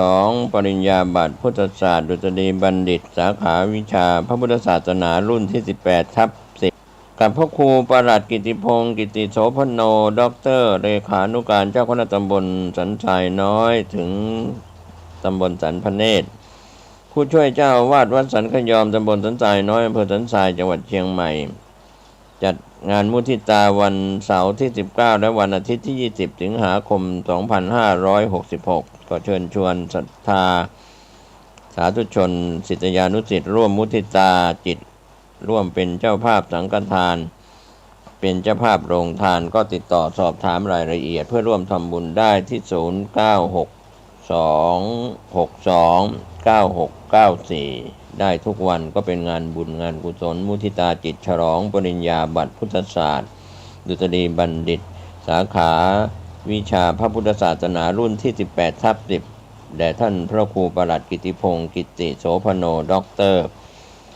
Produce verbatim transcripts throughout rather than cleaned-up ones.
รองปริญญาบัตรพุทธศาสตร์ ดุษฎีบัณฑิต สาขาวิชาพระพุทธศาสนา รุ่นที่สิบแปดทับสิบ กับพระครูประหลัดกิตติพงษ์ กิตติโสภโน ด็อกเตอร์ เลขานุการเจ้าคณะตำบลสันทรายน้อย ถึงตำบลสันพระเนตร ผู้ช่วยเจ้าอาวาสวัดสันขยอม ตำบลสันทรายน้อย อำเภอสันทราย จังหวัดเชียงใหม่ จัดงานมุทิตาวันเสาร์ที่สิบเก้า และวันอาทิตย์ที่ยี่สิบ สิงหาคม สองพันห้าร้อยหกสิบหก ก็เชิญชวนศรัทธาสาธุชน ศิษยานุศิษย์ ร่วมมุทิตาจิต ร่วมเป็นเจ้าภาพสังฆทาน เป็นเจ้าภาพโรงทาน ก็ติดต่อสอบถามรายละเอียดเพื่อร่วมทำบุญได้ที่ ศูนย์เก้าหกสองหกสองเก้าหกเก้าสี่ ได้ทุกวัน ก็เป็นงานบุญงานกุศลมุทิตาจิตฉลองปริญญาบัตรพุทธศาสตร์ ดุษฎีบัณฑิต สาขาวิชาพระพุทธศาสนา รุ่นที่สิบแปดทับสิบ แด่ท่านพระครูประหลัดกิตติพงษ์ กิตติโสภโน ด็อกเตอร์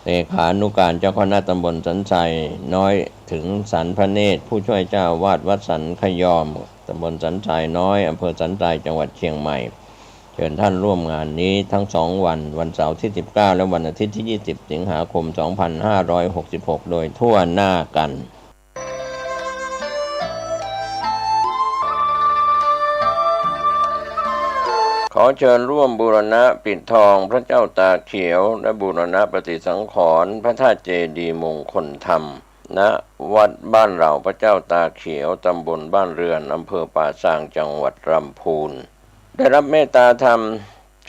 เลขานุการเจ้าคณะตำบลสันทรายน้อย ถึงสันพระเนตร ผู้ช่วยเจ้าอาวาสวัดสันขยอม ตำบลสันทรายน้อย อำเภอสันทราย จังหวัดเชียงใหม่ เชิญท่านร่วมงานนี้ทั้งสองวัน วันเสาร์ที่สิบเก้า และวันอาทิตย์ที่ยี่สิบ สิงหาคม สองพันห้าร้อยหกสิบหก โดยทั่วหน้ากัน ขอเชิญร่วมบูรณะปิดทองพระเจ้าตาเขียว และบูรณะปฏิสังขรณ์พระธาตุเจดีย์มงคลธรรม ณ วัดบ้านเหล่าพระเจ้าตาเขียว ตำบลบ้านเรือน อำเภอป่าซาง จังหวัดลำพูน ได้รับเมตตาธรรม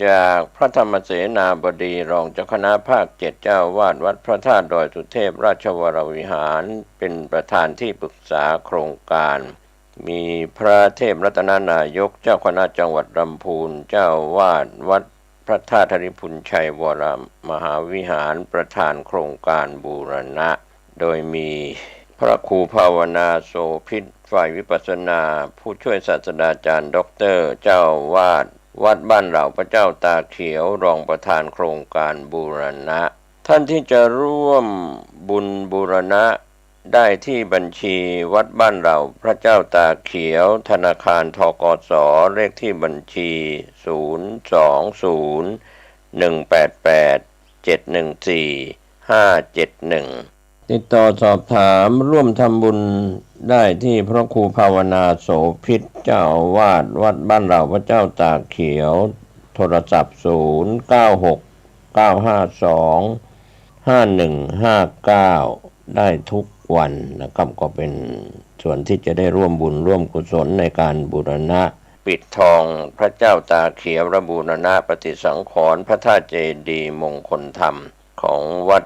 จากพระธรรมเสนาบดี รองเจ้าคณะภาคเจ็ด เจ้าอาวาสวัดพระธาตุดอยสุเทพราชวรวิหาร เป็นประธานที่ปรึกษาโครงการ มีพระเทพรัตนนายก เจ้าคณะจังหวัดลำพูน เจ้าอาวาสวัดพระธาตุธริพุนชัยวรมหาวิหาร ประธานโครงการบูรณะ โดยมีพระครูภาวนาโสภิต ฝ่ายวิปัสสนา ผู้ช่วยศาสตราจารย์ด็อกเตอร์ เจ้าอาวาสวัดบ้านเหล่าพระเจ้าตาเขียว รองประธานโครงการบูรณะ ท่านที่จะร่วมบุญบูรณะได้ที่บัญชีวัดบ้านเหล่าพระเจ้าตาเขียว ธนาคาร ธ.ก.ส. เลขที่บัญชี ศูนย์สองศูนย์ หนึ่งแปดแปด เจ็ดหนึ่งสี่ ห้าเจ็ดหนึ่ง ติดต่อสอบถามร่วมทำบุญได้ที่พระครูภาวนาโสภิต เจ้าอาวาสวัดบ้านเหล่าพระเจ้าตาเขียว โทรศัพท์ ศูนย์เก้าหกเก้าห้าสองห้าหนึ่งห้าเก้า ได้ทุกวันนะครับ ก็เป็นส่วนที่จะได้ร่วมบุญร่วมกุศลในการบูรณะปิดทองพระเจ้าตาเขียว และบูรณะปฏิสังขรณ์พระธาตุเจดีย์มงคลธรรม ของวัด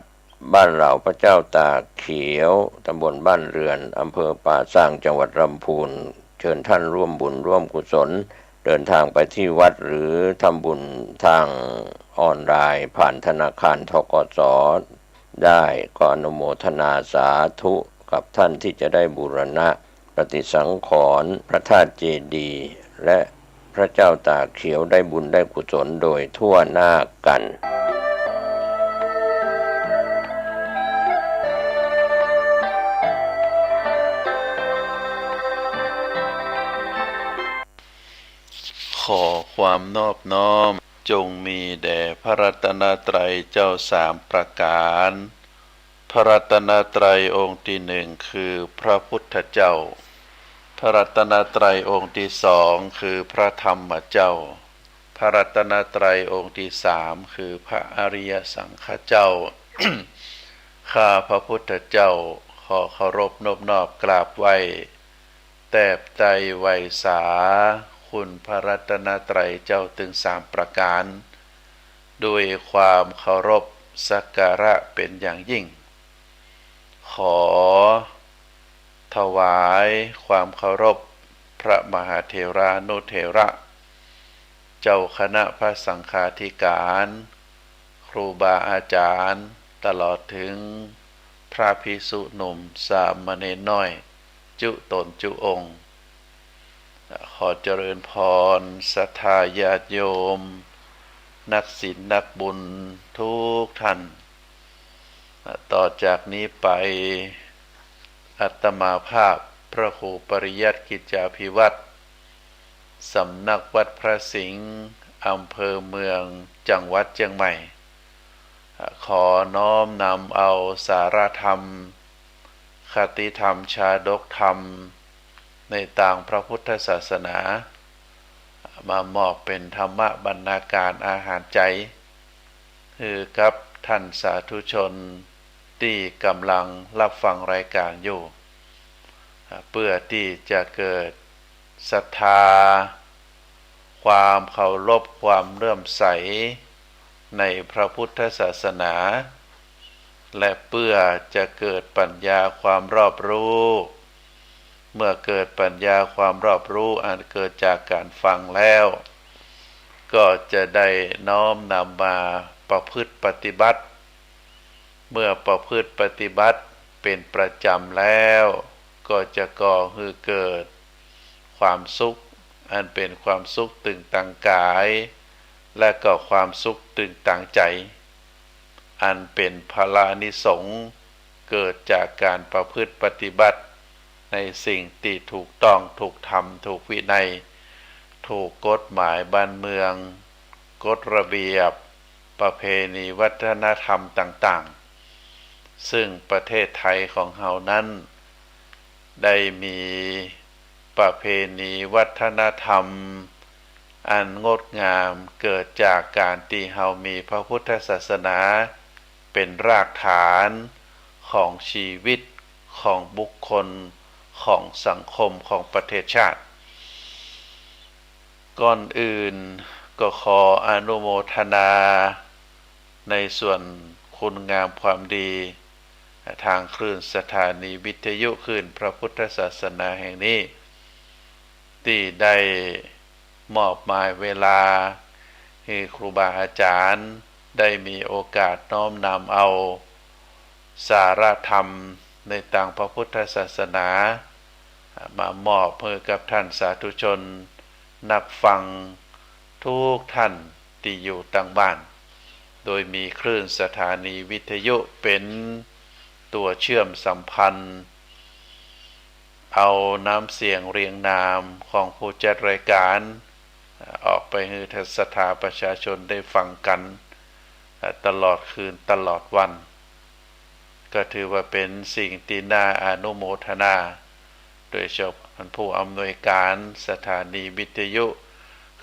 บ้านเหล่าพระเจ้าตาเขียว ตำบลบ้านเรือน อำเภอป่าซาง จังหวัดลำพูน เชิญท่านร่วมบุญร่วมกุศล เดินทางไปที่วัดหรือทำบุญทางออนไลน์ผ่านธนาคาร ธ.ก.ส. ได้ ก็อนุโมทนาสาธุกับท่านที่จะได้บูรณะปฏิสังขรณ์พระธาตุเจดีย์ และพระเจ้าตาเขียว ได้บุญได้กุศลโดยทั่วหน้ากัน ขอความนอบน้อมจงมีแด่พระรัตนตรัยเจ้าสามประการ พระรัตนตรัยองค์ที่หนึ่งคือพระพุทธเจ้า พระรัตนตรัยองค์ที่สองคือพระธรรมเจ้า พระรัตนตรัยองค์ที่สามคือพระอริยสังฆเจ้า ข้าพระพุทธเจ้าขอเคารพนบนอบกราบไหว้ แทบไตร้ไหว้สาคุณพระรัตนตรัยเจ้าตึงสามประการ ด้วยความเคารพสักการะเป็นอย่างยิ่ง ขอถวายความเคารพพระมหาเถรานุเถระ เจ้าคณะพระสังฆาธิการ ครูบาอาจารย์ ตลอดถึงพระภิกษุหนุ่มสามเณรน้อย จุตนจุองค์ ขอเจริญพรศรัทธาญาติโยม นักศีลนักบุญทุกท่าน ต่อจากนี้ไป อาตมาภาพพระครูปริยัติกิจจาภิวัตร สำนักวัดพระสิงห์ อำเภอเมือง จังหวัดเจียงใหม่ ขอน้อมนำเอาสาระธรรม คติธรรม ชาดกธรรม ในตางพระพุทธศาสนา มามอบเป๋นธรรมบรรณาการอาหารใจ๋ หื้อกับท่านสาธุชนตี้ก่ำลังฮับฟังรายก๋านอยู่ เปื้อตี้จะเกิดศรัทธา ความเคารพ ความเลื่อมใสในพระพุทธศาสนา และเปื้อจะเกิดปัญญาความรอบรู้ เมื่อเกิดปัญญาความรอบรู้อันเกิดจากก๋านฟังแล้ว ก็จะได้น้อมนำมาประพฤติปฏิบัติ เมื่อประพฤติปฏิบัติเป๋นประจ๋ำแล้ว ก็จะก่อหื้อเกิดความสุข อันเป๋นความสุขตึงตางก๋าย และก็ความสุขตึงตางใจ๋ อันเป๋นผลานิสงส์เกิดจากก๋านประพฤติปฏิบัติในสิ่งตี้ถูกต้อง ถูกธรรม ถูกวินัย ถูกกฎหมายบ้านเมือง กฎระเบียบ ประเพณีวัฒนธรรมต่างๆ ซึ่งประเทศไทยของเฮานั้น ได้มีประเพณีวัฒนธรรมอันงดงาม เกิดจากก๋านตี้เฮามีพระพุทธศาสนาเป๋นรากฐานของชีวิต ของบุคคล ของสังคม ของประเทศชาติ ก่อนอื่นก็ขออนุโมทนาในส่วนคุณงามความดี ตางคลื่นสถานีวิทยุคลื่นพระพุทธศาสนาแห่งนี้ ตี้ได้มอบหมายเวลาหื้อครูบาอาจ๋ารย์ได้มีโอกาสน้อมนำเอาสาระธรรมในตางพระพุทธศาสนา มามอบหื้อกับท่านสาธุชนนักฟังทุกท่านตี้อยู่ตางบ้าน โดยมีคลื่นสถานีวิทยุเป๋นตั๋วเชื่อมสัมพันธ์ เอาน้ำเสียงเรียงนามของผู้จัดรายการ ออกไปหื้อศรัทธาประชาชนได้ฟังกั๋น ตลอดคืนตลอดวัน ก็ถือว่าเป๋นสิ่งตี้น่าอนุโมทนา โดยเฉพาะท่านผู้อำนวยการสถานีวิทยุ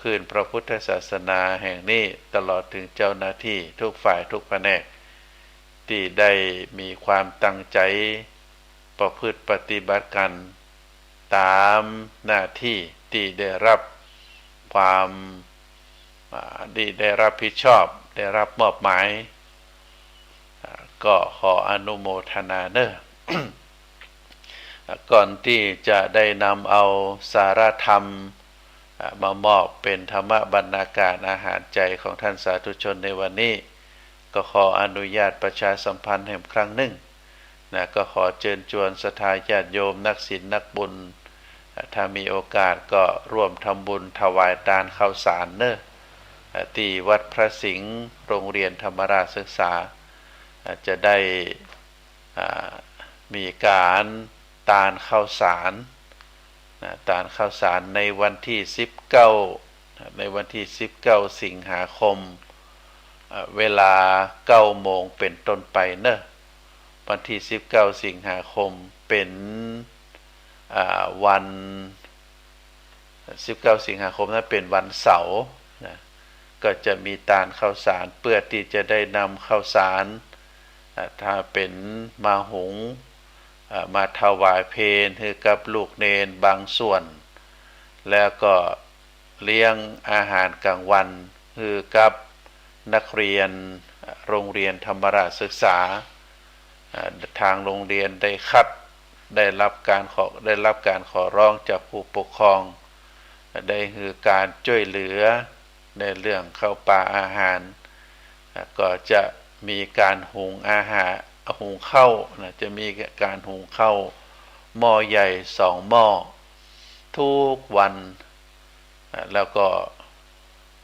คลื่นพระพุทธศาสนาแห่งนี้ ตลอดเถิงเจ้าหน้าตี้ทุกฝ่ายทุกแผนก ตี้ได้มีความตั้งใจ๋ประพฤติปฏิบัติกั๋นต๋ามหน้าตี้ตี้ได้ฮับความ อ่า ตี้ได้ฮับผิดชอบ ได้ฮับมอบหมาย อ่า ก็ขออนุโมทนาเน่อ อ่า ก่อนตี้จะได้นำเอาสาระธรรม อ่า มามอบเป๋นธรรมบรรณาการอาหารใจ๋ของท่านสาธุชนในวันนี้ ก็ขออนุญาตประชาสัมพันธ์แหมครั้งนึ่ง นะ ก็ขอเจิญจวนศรัทธาญาติโยมนักศีลนักบุญ ถ้ามีโอกาสก็ร่วมทำบุญถวายตานข้าวสารเน่อ ตี้วัดพระสิงห์ โรงเรียนธรรมราชศึกษา จะได้ อ่า มีก๋านตานข้าวสาร นะ ตานข้าวสารในวันตี้สิบเก้า นะ ในวันตี้สิบเก้าสิงหาคม อ่า เวลาเก้าโมงเป๋นต้นไปเน่อ วันตี้สิบเก้าสิงหาคมเป๋น อ่า วัน สิบเก้าสิงหาคมนั้นเป๋นวันเสาร์ นะ ก็จะมีตานข้าวสารเปื้อตี้จะได้นำข้าวสาร อ่า ถ้าเป๋นมาหุง อ่า มาถวายเพลหื้อกับลูกเณรบางส่วน แล้วก็เลี้ยงอาหารกลางวันหื้อกับนักเรียนโรงเรียนธรรมราชศึกษา อ่า ตางโรงเรียนได้คัด ได้ฮับก๋านขอ ได้ฮับก๋านขอร้องจากผู้ปกครอง ได้หื้อก๋านจ้วยเหลือในเรื่องข้าวป๋าอาหาร อ่า ก็จะมีก๋านหุงอาหาร หุงข้าวนะ จะมีก๋านหุงข้าวหม้อใหญ่สองหม้อทุกวัน อ่า แล้วก็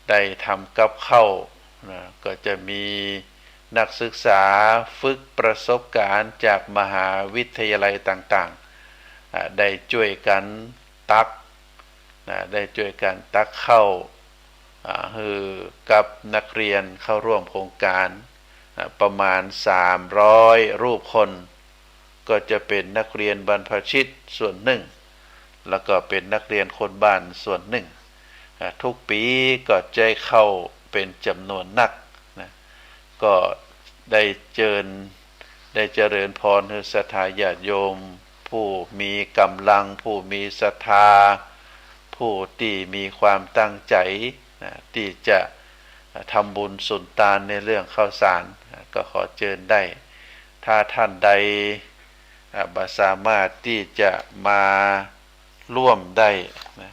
ได้ทำกับข้าวนะ ก็จะมีนักศึกษาฝึกประสบการณ์จากมหาวิทยาลัยต่างๆ อ่า ได้จ้วยกั๋นตักนะ ได้จ้วยกั๋นตักข้าว อ่า หื้อกับนักเรียนเข้าร่วมโครงก๋าน อ่า ประมาณสามร้อยรูปคน ก็จะเป๋นนักเรียนบรรพชิตส่วนนึ่ง แล้วก็เป๋นนักเรียนคนบ้านส่วนนึ่ง อ่า ทุกปี๋ก็จะเข้าเป๋นจ๋ำนวนนักนะ ก็ได้เจิญ ได้เจริญพรหื้อศรัทธาญาติโยม ผู้มีก๋ำลัง ผู้มีศรัทธา ผู้ตี้มีความตั้งใจ๋นะ ตี้จะทำบุญสุนตานในเรื่องข้าวสารนะ ก็ขอเจิญได้ ถ้าท่านใด อ่า บ่สามารถตี้จะมาร่วมได้นะ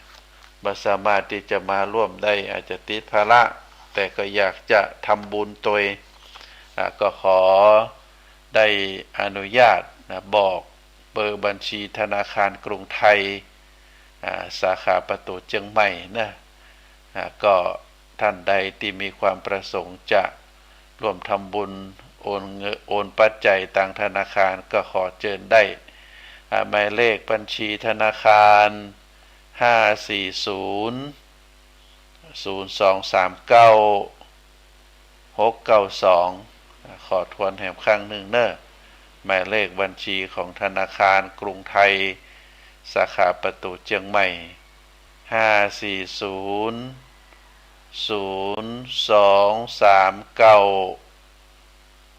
บ่สามารถตี้จะมาร่วมได้ อาจจะติดภาระ แต่ก็อยากจะทำบุญตวย อ่า ก็ขอได้อนุญาตนะ บอกเบอร์บัญชีธนาคารกรุงไทย อ่า สาขาประตู๋เจียงใหม่นะ อ่า ก็ท่านใดตี้มีความประสงค์จะร่วมทำบุญ โอนเงิน โอนปัจจัยตางธนาคาร ก็ขอเจิญได้ อ่า หมายเลขบัญชีธนาคาร ห้าสี่ศูนย์ ศูนย์สองสามเก้า หกเก้าสอง ขอทวนแหมครั้งนึ่งเน่อ หมายเลขบัญชีของธนาคารกรุงไทย สาขาประตู๋เจียงใหม่ ห้าสี่ศูนย์ ศูนย์สองสามเก้า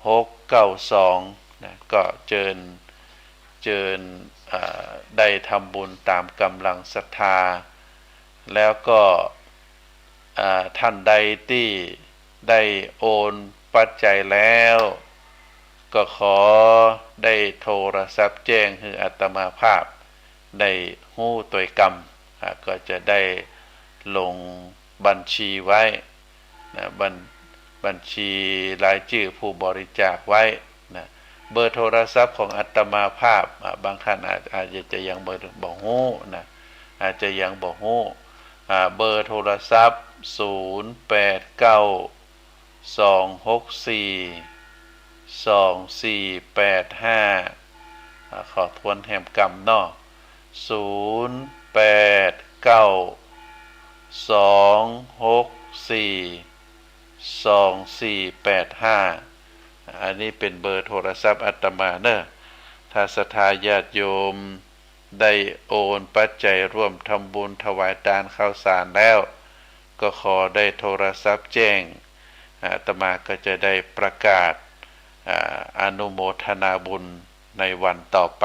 หกเก้าสอง นะ ก็เจิญ เจิญ อ่า ได้ทำบุญต๋ามก๋ำลังศรัทธา แล้วก็ อ่า ท่านใดตี้ได้โอนปัจจัยแล้ว ก็ขอได้โทรศัพท์แจ้งหื้ออาตมาภาพได้ฮู้ตวยกำ อ่า ก็จะได้ลงบัญชีไว้นะ บัญ บัญชีรายจื้อผู้บริจาคไว้นะ เบอร์โทรศัพท์ของอาตมาภาพ อ่า บางท่านอาจ อาจจะ จะยังบ่ บ่ฮู้นะ อาจจะยังบ่ฮู้ อ่า เบอร์โทรศัพท์ ศูนย์แปดเก้า สองหกสี่ สองสี่แปดห้า อ่า ขอทวนแหมกำเนาะ ศูนย์แปดเก้า สองหกสี่ สองสี่แปดห้า อันนี้เป๋นเบอร์โทรศัพท์อาตมาเน่อ ถ้าศรัทธาญาติโยม ได้โอนปัจจัยร่วมทำบุญถวายตานข้าวสารแล้ว ก็ขอได้โทรศัพท์แจ้ง อาตมาก็จะได้ประกาศ อ่า อนุโมทนาบุญในวันต่อไป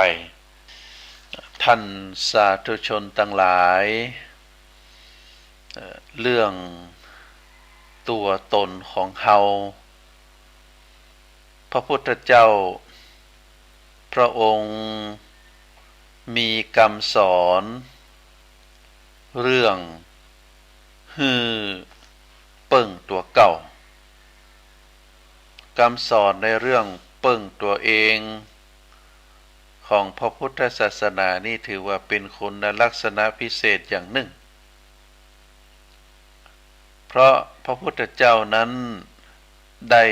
ท่านสาธุชนตังหลาย เอ่อ เรื่องตั๋วตนของเฮา พระพุทธเจ้า พระองค์มีกำสอนเรื่องหื้อเปิ้งตั๋วเก่า กำสอนในเรื่องเปิ้งตั๋วเองของพระพุทธศาสนานี่ถือว่าเป๋นคุณลักษณะพิเศษอย่างนึ่ง เพราะพระพุทธเจ้านั้นได้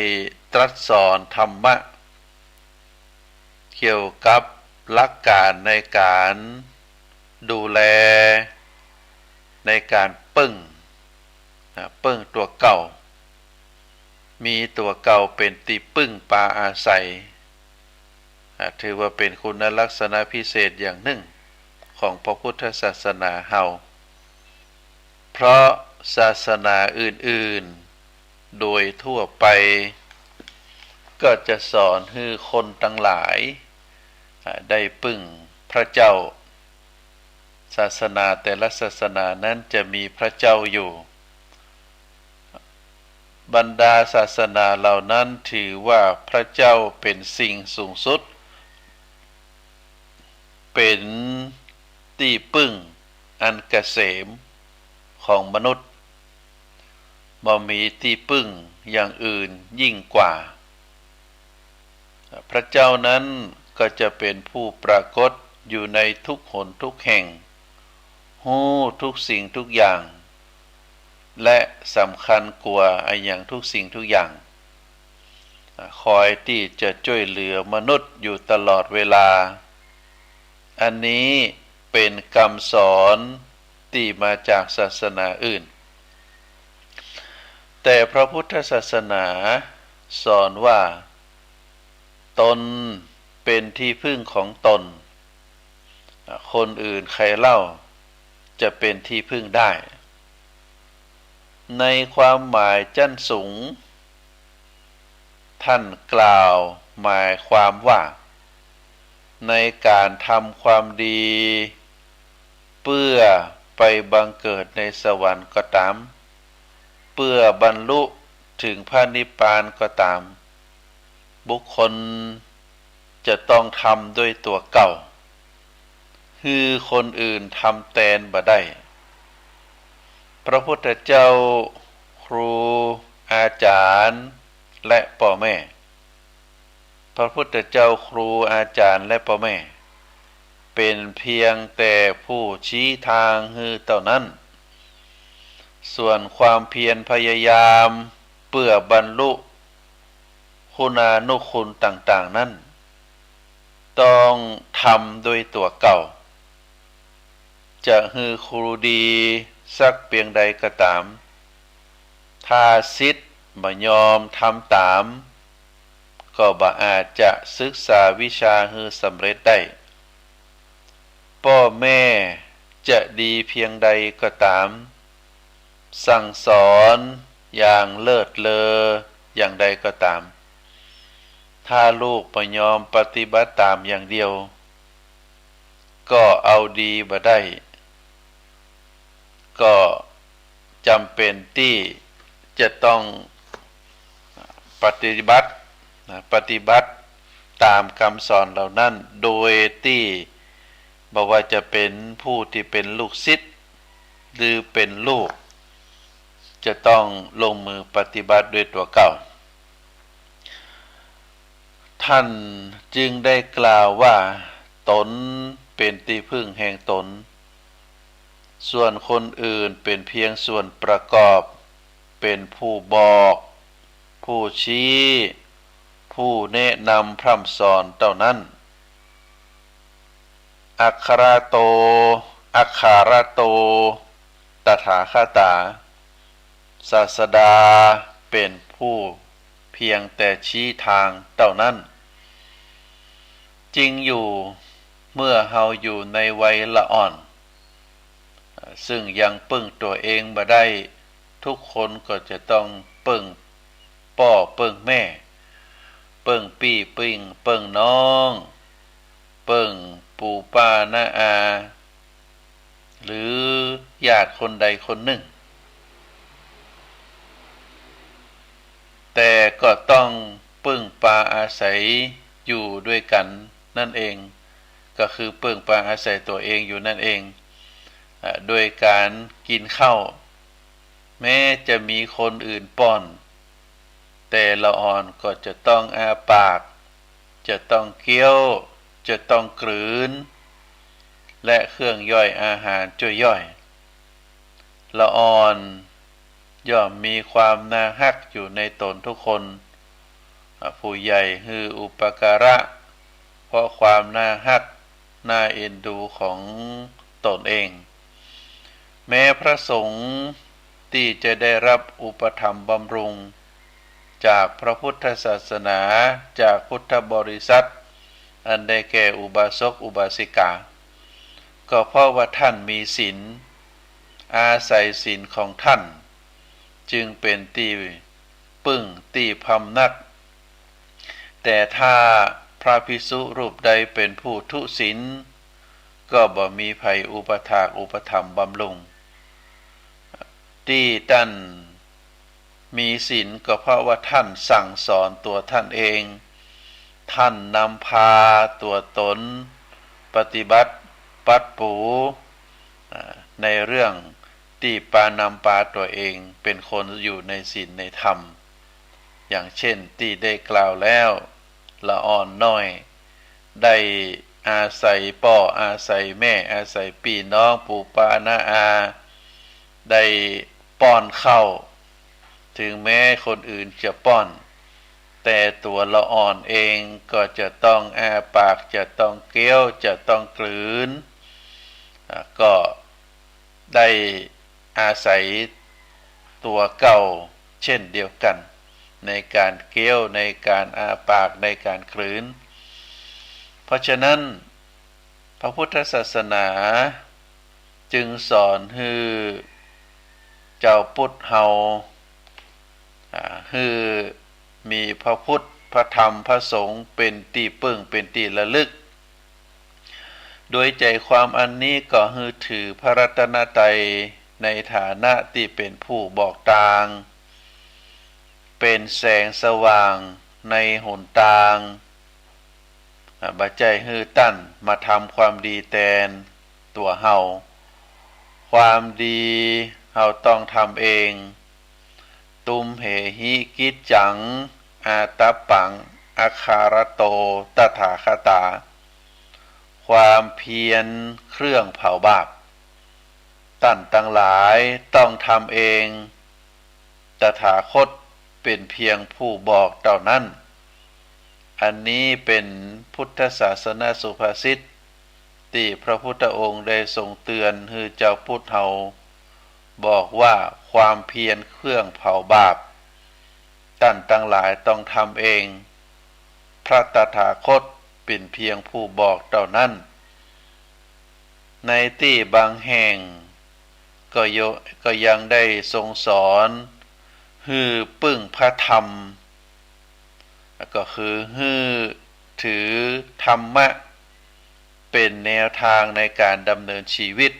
ตรัสสอนธรรมะ เกี่ยวกับหลักการในการดูแล ในการเปิ้ง นะ เปิ้งตั๋วเก่า มีตั๋วเก่าเป๋นตี้ปึ้งปาอาศัย อ่ะ ถือว่าเป๋นคุณลักษณะพิเศษอย่างนึ่งของพระพุทธศาสนาเฮา เพราะศาสนาอื่นๆ โดยทั่วไป ก็จะสอนหื้อคนตังหลาย อ่ะ ได้ปึ้งพระเจ้า ศาสนาแต่ละศาสนานั้นจะมีพระเจ้าอยู่ บรรดาศาสนาเหล่านั้นถือว่าพระเจ้าเป๋นสิ่งสูงสุด เป๋นตี้ปึ้งอันเกษมของมนุษย์ บ่มีตี้ปึ้งอย่างอื่นยิ่งกว่า พระเจ้านั้นก็จะเป๋นผู้ปรากฏอยู่ในทุกหนทุกแห่ง ฮู้ทุกสิ่งทุกอย่าง และสำคัญกว่าอะหยังทุกสิ่งทุกอย่าง คอยตี้จะจ้วยเหลือมนุษย์อยู่ตลอดเวลา อันนี้เป๋นกำสอนตี้มาจากศาสนาอื่น แต่พระพุทธศาสนาสอนว่า ตนเป๋นตี้พึ่งของตน คนอื่นใครเล่าจะเป๋นตี้พึ่งได้ ในความหมายจั้นสูง ท่านกล่าวหมายความว่า ในก๋านทำความดี เปื้อไปบังเกิดในสวรรค์ก็ต๋าม เปื้อบรรลุเถิงพระนิพพานก็ต๋าม บุคคลจะต้องทำด้วยตั๋วเก่า หื้อคนอื่นทำแตนบ่ได้ พระพุทธเจ้า ครูอาจ๋ารย์ และป้อแม่ พระพุทธเจ้า ครูอาจ๋ารย์ และป้อแม่ เป๋นเพียงแต่ผู้ชี้ตางหื้อเต้านั้น ส่วนความเพียรพยายามเปื้อบรรลุคุณานุคุณต่างๆ นั้น ต้องทำด้วยตั๋วเก่า จะหื้อครูดีสักเปียงใดก็ต๋าม ถ้าศิษย์บ่ยอมทำต๋าม ก็บ่อาจจะศึกษาวิชาหื้อสำเร็จได้ ป้อแม่จะดีเพียงใดก็ต๋าม สั่งสอนอย่างเลิศเลออย่างใดก็ต๋าม ถ้าลูกบ่ยอมปฏิบัติต๋ามอย่างเดียว ก็เอาดีบ่ได้ ก็จ๋ำเป๋นตี้จะต้องปฏิบัตินะ ปฏิบัติต๋ามกำสอนเหล่านั้น โดยตี้บ่ว่าจะเป๋นผู้ตี้เป๋นลูกศิษย์ หรือเป๋นลูก จะต้องลงมือปฏิบัติด้วยตั๋วเก่า ท่านจึงได้กล่าวว่า ตนเป๋นตี้พึ่งแห่งตน ส่วนคนอื่นเป๋นเพียงส่วนประกอบ เป๋นผู้บอก ผู้ชี้ ผู้แนะนำพร่ำสอนเต้านั้น อัคคาระโต อัคคาระโต ตถาคตา ศาสดาเป๋นผู้เพียงแต่ชี้ตางเต้านั้น จริงอยู่ เมื่อเฮาอยู่ในวัยละอ่อน ซึ่งยังเปิ้งตั๋วเองบ่ได้ ทุกคนก็จะต้องเปิ้งป้อเปิ้งแม่ เปิ้งปี้เปิ้ง เปิ้งน้อง เปิ้งปู่ป้าน้าอา หรือญาติคนใดคนนึ่ง แต่ก็ต้องเปิ้งปาอาศัยอยู่ด้วยกั๋นนั่นเอง ก็คือเปิ้งปาอาศัยตั๋วเองอยู่นั่นเอง อ่า โดยก๋านกิ๋นข้าว แม้จะมีคนอื่นป้อน แต่ละอ่อนก็จะต้องอ้าปาก จะต้องเคี้ยว จะต้องกลืน และเครื่องย่อยอาหารจ้วยย่อย ละอ่อนย่อมมีความน่าฮักอยู่ในตนทุกคน อ่า ผู้ใหญ่หื้ออุปการะ เพราะความน่าฮัก น่าเอ็นดูของตนเอง แม้พระสงฆ์ตี้จะได้รับอุปถัมภ์บำรุงจากพระพุทธศาสนา จากพุทธบริษัท อันได้แก่อุบาสกอุบาสิกา ก็เพราะว่าท่านมีศีล อาศัยศีลของท่าน จึงเป๋นตี้ ปึ้งตี้พำนัก แต่ถ้าพระภิกษุรูปใดเป๋นผู้ทุศีล ก็บ่มีใผอุปถากอุปถัมภ์บำรุง ตี้ต้านมีศีลก็เพราะว่าต้านสั่งสอนตั๋วต้านเอง ต้านนำพาตั๋วต๋นปฏิบัติปัดปู๋ อ่า ในเรื่องตี้ปานำปาตั๋วเองเป๋นคนอยู่ในศีลในธรรม อย่างเช่นตี้ได้กล่าวแล้ว ละอ่อนน้อย ได้อาศัยป้ออาศัยแม่ อาศัยปี้น้องปู่ป้าน้าอา ได้ป้อนข้าว ถึงแม้คนอื่นจะป้อน แต่ตั๋วละอ่อนเองก็จะต้องอ้าปาก จะต้องเคี้ยว จะต้องกลืน อ่า ก็ได้อาศัยตั๋วเก่า เช่นเดียวกั๋น ในก๋านเคี้ยว ในก๋านอ้าปาก ในก๋านกลืน เพราะฉะนั้น พระพุทธศาสนาจึงสอนหื้อจาวพุทธเฮา อ่า หื้อมีพระพุทธ พระธรรม พระสงฆ์เป๋นตี้ปึ้ง เป๋นตี้ระลึก โดยใจ๋ความอันนี้ก็หื้อถือพระรัตนตรัยในฐานะตี้เป๋นผู้บอกตาง เป๋นแสงสว่างในหนตาง อ่า บ่ใจ้หื้อต้านมาทำความดีแตนตั๋วเฮา ความดีเฮาต้องทำเอง ตุมเหหิกิจจัง อาตัปปัง อะคารโต ตถาคตา ความเพียรเครื่องเผาบาป ต้านตังหลายต้องทำเอง ตถาคตเป๋นเพียงผู้บอกเต้านั้น อันนี้เป๋นพุทธศาสนสุภาษิตตี้พระพุทธองค์ได้ทรงเตือนหื้อจาวพุทธเฮา บอกว่าความเพียรเครื่องเผาบาป ต้านตังหลายต้องทำเอง พระตถาคตเป๋นเพียงผู้บอกเต้านั้น ในตี้บางแห่งก็โย- ก็ยังได้ทรงสอนหื้อปึ้งพระธรรม ก็คือหื้อถือธรรมะเป๋นแนวตางในก๋านดำเนินชีวิต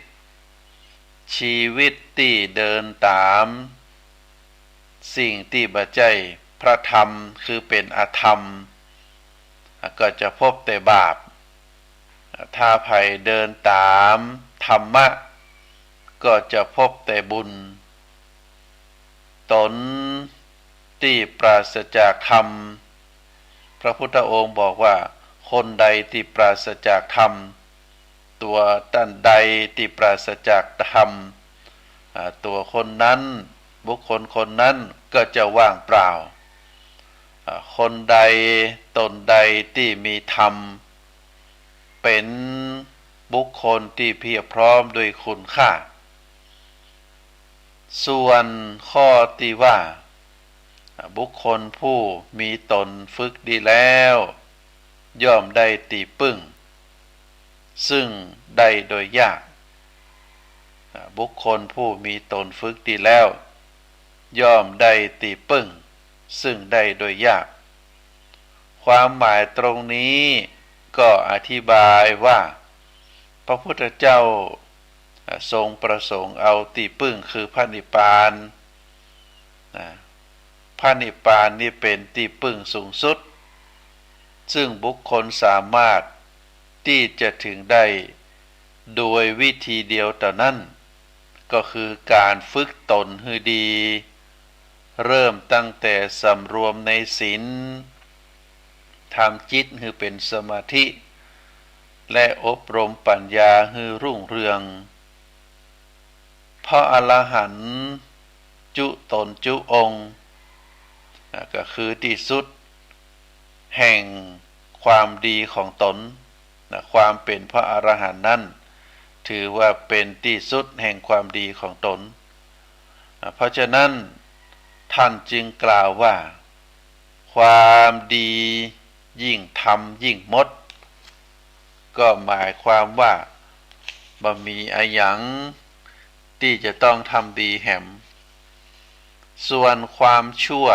ชีวิตตี้เดินต๋ามสิ่งตี้บ่ใจ้พระธรรม คือเป๋นอธรรม ก็จะพบแต่บาป ถ้าใผเดินต๋ามธรรมะ ก็จะพบแต่บุญ ตนตี้ปราศจากธรรม พระพุทธองค์บอกว่า คนใดตี้ปราศจากธรรม ตัวต้านใดตี้ปราศจากธรรม อ่า ตัวคนนั้น บุคคลคนนั้นก็จะว่างเปล่า อ่า คนใดตนใดตี้มีธรรม เป๋นบุคคลตี้เพียบพร้อมด้วยคุณค่า ส่วนข้อตี้ว่า อ่า บุคคลผู้มีต๋นฝึกดีแล้ว ย่อมได้ตี้ปึ้ง ซึ่งได้โดยยาก อ่า บุคคลผู้มีต๋นฝึกดีแล้ว ย่อมได้ตี้ปึ้ง ซึ่งได้โดยยาก ความหมายตรงนี้ก็อธิบายว่า พระพุทธเจ้า อ่า ทรงประสงค์เอาตี้ปึ้งคือพระนิพพาน นะ พระนิพพานนี้เป๋นตี้ปึ้งสูงสุด ซึ่งบุคคลสามารถตี้จะถึงได้โดยวิธีเดียวเต้านั้น ก็คือก๋านฝึกต๋นหื้อดี เริ่มตั้งแต่สำรวมในศีล ทำจิตหื้อเป๋นสมาธิ และอบรมปัญญาหื้อรุ่งเรือง พระอรหันต์จุต๋นจุองค์ อ่า ก็คือตี้สุดแห่งความดีของต๋น นะ ความเป๋นพระอรหันต์นั้น ถือว่าเป๋นตี้สุดแห่งความดีของต๋น อ่า เพราะฉะนั้น ท่านจึงกล่าวว่า ความดียิ่งทำยิ่งมด ก็หมายความว่าบ่มีอะหยังตี้จะต้องทำดีแหม ส่วนความชั่ว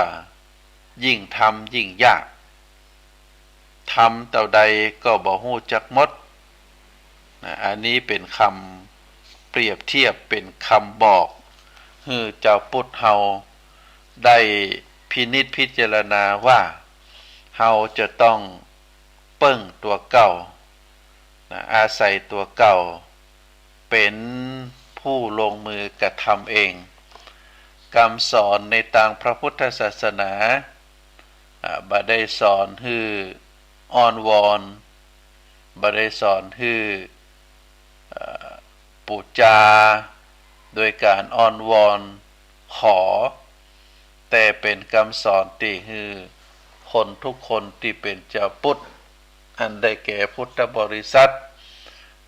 ยิ่งทำยิ่งยาก ทำเต้าใดก็บ่ฮู้จักมด นะ อันนี้เป๋นคำเปรียบเทียบ เป๋นคำบอก หื้อจาวพุทธเฮาได้พินิจพิจารณาว่า เฮาจะต้องเปิ้งตั๋วเก่า นะ อาศัยตั๋วเก่า เป๋นผู้ลงมือกระทำเอง กำสอนในตางพระพุทธศาสนา อ่า บ่ได้สอนหื้ออ้อนวอน บ่ได้สอนหื้อ เอ่อ ปู๋จาโดยก๋านอ้อนวอนขอ แต่เป๋นกำสอนตี้หื้อคนกู้คนตี้เป๋นจาวพุทธ อันได้แก่พุทธบริษัท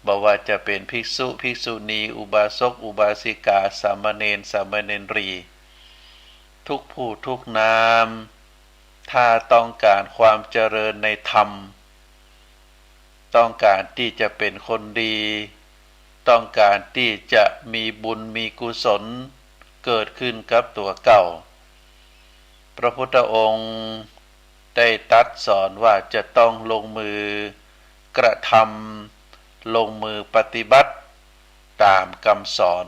บ่ว่าจะเป๋นภิกษุ ภิกษุณี อุบาสก อุบาสิกา สามเณร สามเณรี ทุกผู้ทุกนาม ถ้าต้องก๋านความเจริญในธรรม ต้องก๋านตี้จะเป๋นคนดี ต้องก๋านตี้จะมีบุญมีกุศลเกิดขึ้นกับตั๋วเก่า พระพุทธองค์ได้ตรัสสอนว่าจะต้องลงมือกระทำ ลงมือปฏิบัติต๋ามกำสอน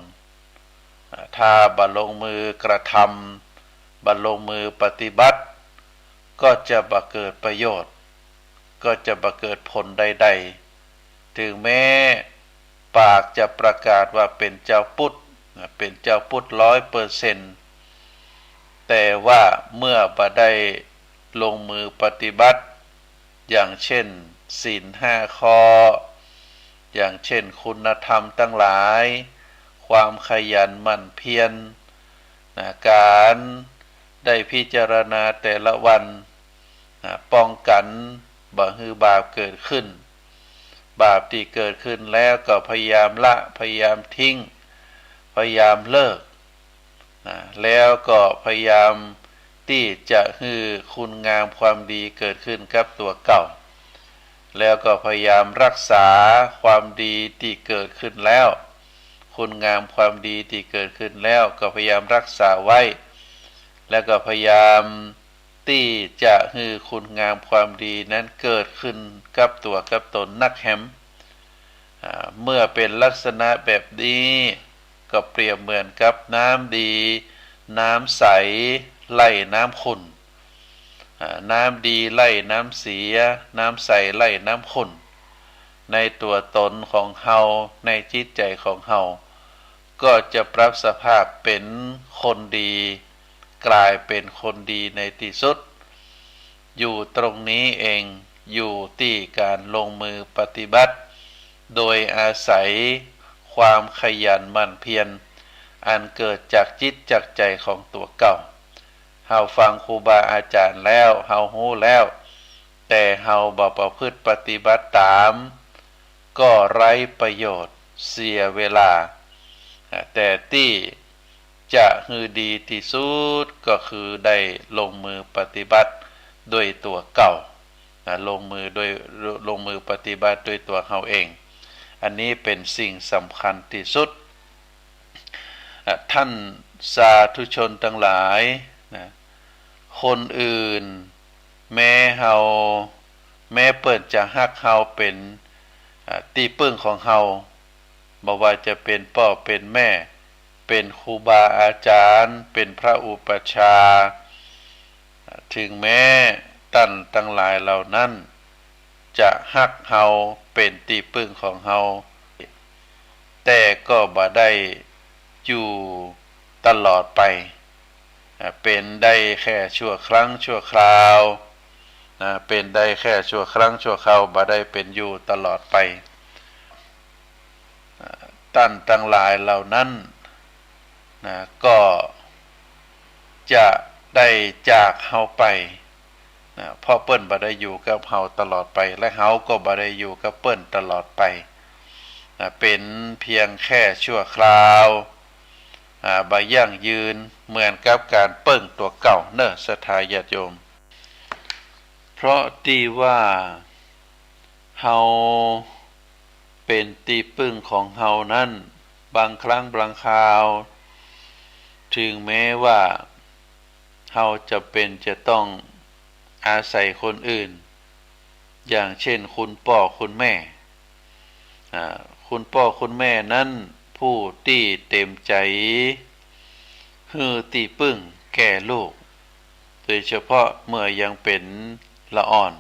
ถ้าบ่ลงมือกระทำ บ่ลงมือปฏิบัติ ก็จะบ่เกิดประโยชน์ ก็จะบ่เกิดผลใดๆ เถิงแม้ปากจะประกาศว่าเป๋นจาวพุทธ เป๋นจาวพุทธร้อยเปอร์เซ็นต์ แต่ว่าเมื่อบ่ได้ลงมือปฏิบัติ อย่างเช่น ศีลห้าข้อ อย่างเช่น คุณธรรมตังหลาย ความขยันหมั่นเพียร นะ ก๋านได้พิจารณาแต่ละวัน นะ ป้องกั๋นบ่หื้อบาปเกิดขึ้น บาปตี้เกิดขึ้นแล้วก็พยายามละ พยายามทิ้ง พยายามเลิก นะ แล้วก็พยายามตี้จะหื้อคุณงามความดีเกิดขึ้นกับตั๋วเก่า แล้วก็พยายามรักษาความดีตี้เกิดขึ้นแล้ว คุณงามความดีตี้เกิดขึ้นแล้วก็พยายามรักษาไว้ แล้วก็พยายามตี้จะหื้อคุณงามความดีนั้นเกิดขึ้นกับตั๋วกับตนนักแหม อ่า เมื่อเป๋นลักษณะแบบนี้ ก็เปรียบเหมือนกับน้ำดี น้ำใส ไล่น้ำขุ่น อ่า น้ำดีไล่น้ำเสีย น้ำใสไล่น้ำขุ่น ในตั๋วตนของเฮา ในจิตใจ๋ของเฮา ก็จะปรับสภาพเป๋นคนดี ก๋ายเป๋นคนดีในตี้สุด อยู่ตรงนี้เอง อยู่ตี้ก๋านลงมือปฏิบัติ โดยอาศัยความขยันหมั่นเพียร อันเกิดจากจิตจากใจ๋ของตั๋วเก่า เฮาฟังครูบาอาจ๋ารย์แล้ว เฮาฮู้แล้ว แต่เฮาบ่ประพฤติปฏิบัติต๋าม ก็ไร้ประโยชน์ เสียเวลา อ่า แต่ตี้จะหื้อดีตี้สุดก็คือได้ลงมือปฏิบัติด้วยตั๋วเก่า นะ ลงมือด้วย ลงมือปฏิบัติด้วยตั๋วเฮาเอง อันนี้เป๋นสิ่งสำคัญตี้สุด อ่ะ ท่านสาธุชนตังหลายนะ คนอื่น แม้เฮา แม้เปิ้นจะฮักเฮาเป๋น อ่ะ ตี้ปึ้งของเฮา บ่ว่าจะเป๋นป้อเป๋นแม่ เป๋นครูบาอาจ๋ารย์ เป๋นพระอุปัชฌาย์ เถิงแม้ต้านตังหลายเหล่านั้น จะฮักเฮาเป๋นตี้ปึ้งของเฮา แต่ก็บ่ได้อยู่ตลอดไป อ่า เป๋นได้แค่ชั่วครั้งชั่วคราว นะ เป๋นได้แค่ชั่วครั้งชั่วคราว บ่ได้เป๋นอยู่ตลอดไป ต้านตังหลายเหล่านั้นนะ ก็จะได้จากเฮาไปนะ เพราะเปิ้นบ่ได้อยู่กับเฮาตลอดไป และเฮาก็บ่ได้อยู่กับเปิ้นตลอดไปนะ เป๋นเพียงแค่ชั่วคราว อ่า บ่ยั่งยืน เหมือนกับก๋านเปิ้งตั๋วเก่าเน่อ ศรัทธาญาติโยม เพราะตี้ว่า เฮาเป๋นตี้ปึ้งของเฮานั้น บางครั้งบางคราว เถิงแม้ว่า เฮาจ๋ำเป๋นจะต้องอาศัยคนอื่น อย่างเช่น คุณป้อคุณแม่ อ่า คุณป้อคุณแม่นั้น ผู้ตี้เต๋มใจ๋ หื้อตี้ปึ้งแก่ลูก โดยเฉพาะเมื่อยังเป๋นละอ่อน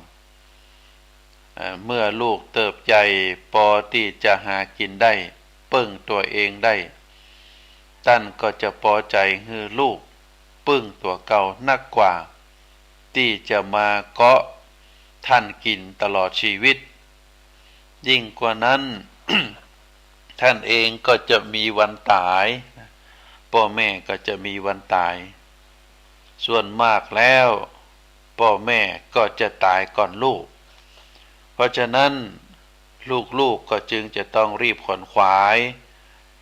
เอ่อ เมื่อลูกเติบใหญ่ปอตี้จะหากิ๋นได้ เปิ้งตั๋วเองได้ ต้านก็จะปอใจ๋หื้อลูกปึ้งตั๋วเก่านักกว่า ตี้จะมาเกาะต้านกิ๋นตลอดจีวิต ยิ่งกว่านั้น ต้านเองก็จะมีวันต๋าย ป้อแม่ก็จะมีวันต๋าย ส่วนมากแล้ว ป้อแม่ก็จะต๋ายก่อนลูก เพราะฉะนั้น ลูกๆ ก็จึงจะต้องรีบขวนขวาย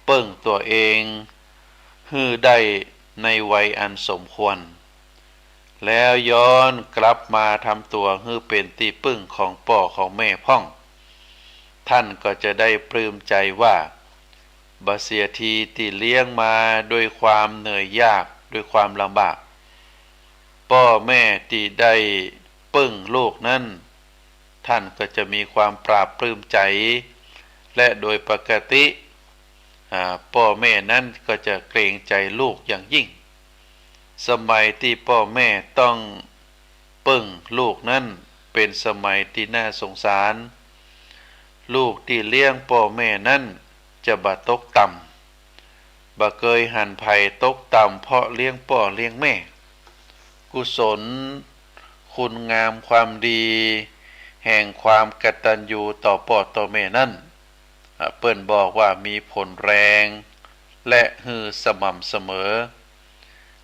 เปิ้งตั๋วเอง หื้อได้ ในวัยอันสมควร แล้วย้อนกลับมาทำตั๋วหื้อเป๋นตี้ปึ้งของป้อของแม่พ่อง ต้านก็จะได้ปลื้มใจ๋ว่า บ่เสียทีตี้เลี้ยงมาด้วยความเหนื่อยยาก ด้วยความลำบาก ป้อแม่ตี้ได้ปึ้งลูกนั้น ต้านก็จะมีความปลาบปลื้มใจ๋ และโดยปกติ อ่า ป้อแม่นั้นก็จะเกรงใจ๋ลูกอย่างยิ่ง สมัยตี้ป้อแม่ต้องปึ้งลูกนั้นเป๋นสมัยตี้น่าสงสาร ลูกตี้เลี้ยงป้อแม่นั้นจะบ่ตกต่ำ บ่เกยหันใผตกต่ำเพราะเลี้ยงป้อเลี้ยงแม่ กุศล คุณงามความดี แห่งความกตัญญูต่อป้อต่อแม่นั้น อ่า เปิ้นบอกว่ามีผลแรง และหื้อสม่ำเสมอ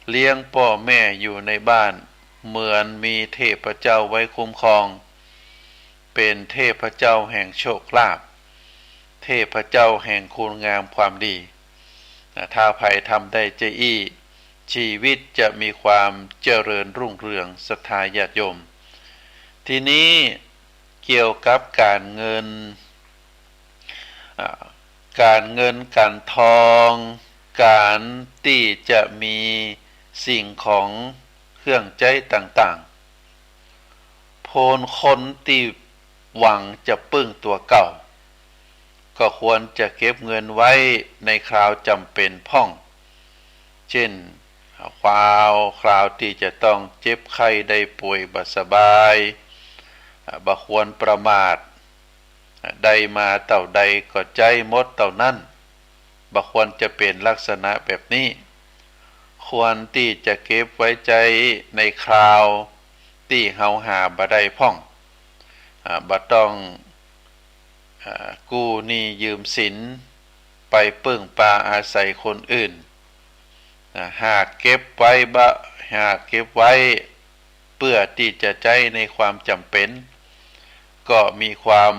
เลี้ยงป้อแม่อยู่ในบ้าน เหมือนมีเทพเจ้าไว้คุ้มครอง เป๋นเทพเจ้าแห่งโชคลาภ เทพเจ้าแห่งคุณงามความดี อ่า ถ้าใผทำได้จาอี้ ชีวิตจะมีความเจริญรุ่งเรือง ศรัทธาญาติโยม ทีนี้เกี่ยวกับก๋านเงิน อ่า ก๋านเงินก๋านทอง ก๋านตี้จะมีสิ่งของเครื่องใจ๊ต่างๆ โผนคนตี้หวังจะปึ้งตั๋วเก่า ก็ควรจะเก็บเงินไว้ในคราวจ๋ำเป๋นพ่อง เจ้น คราว คราวตี้จะต้องเจ็บไข้ได้ป่วยบ่สบาย อ่า บ่ควรประมาท อ่า ได้มาเต้าใดก็ใจ๊หมดเต้านั้น บ่ควรจะเป๋นลักษณะแบบนี้ ควรตี้จะเก็บไว้ใจ๊ในคราวตี้เฮาหาบ่ได้พ่อง อ่า บ่ต้อง อ่า กู้หนี้ยืมสิน ไปเปิ้งปาอาศัยคนอื่น อ่า หากเก็บไว้บ่ หากเก็บไว้เปื้อตี้จะใจ๊ในความจ๋ำเป๋น ก็มีความ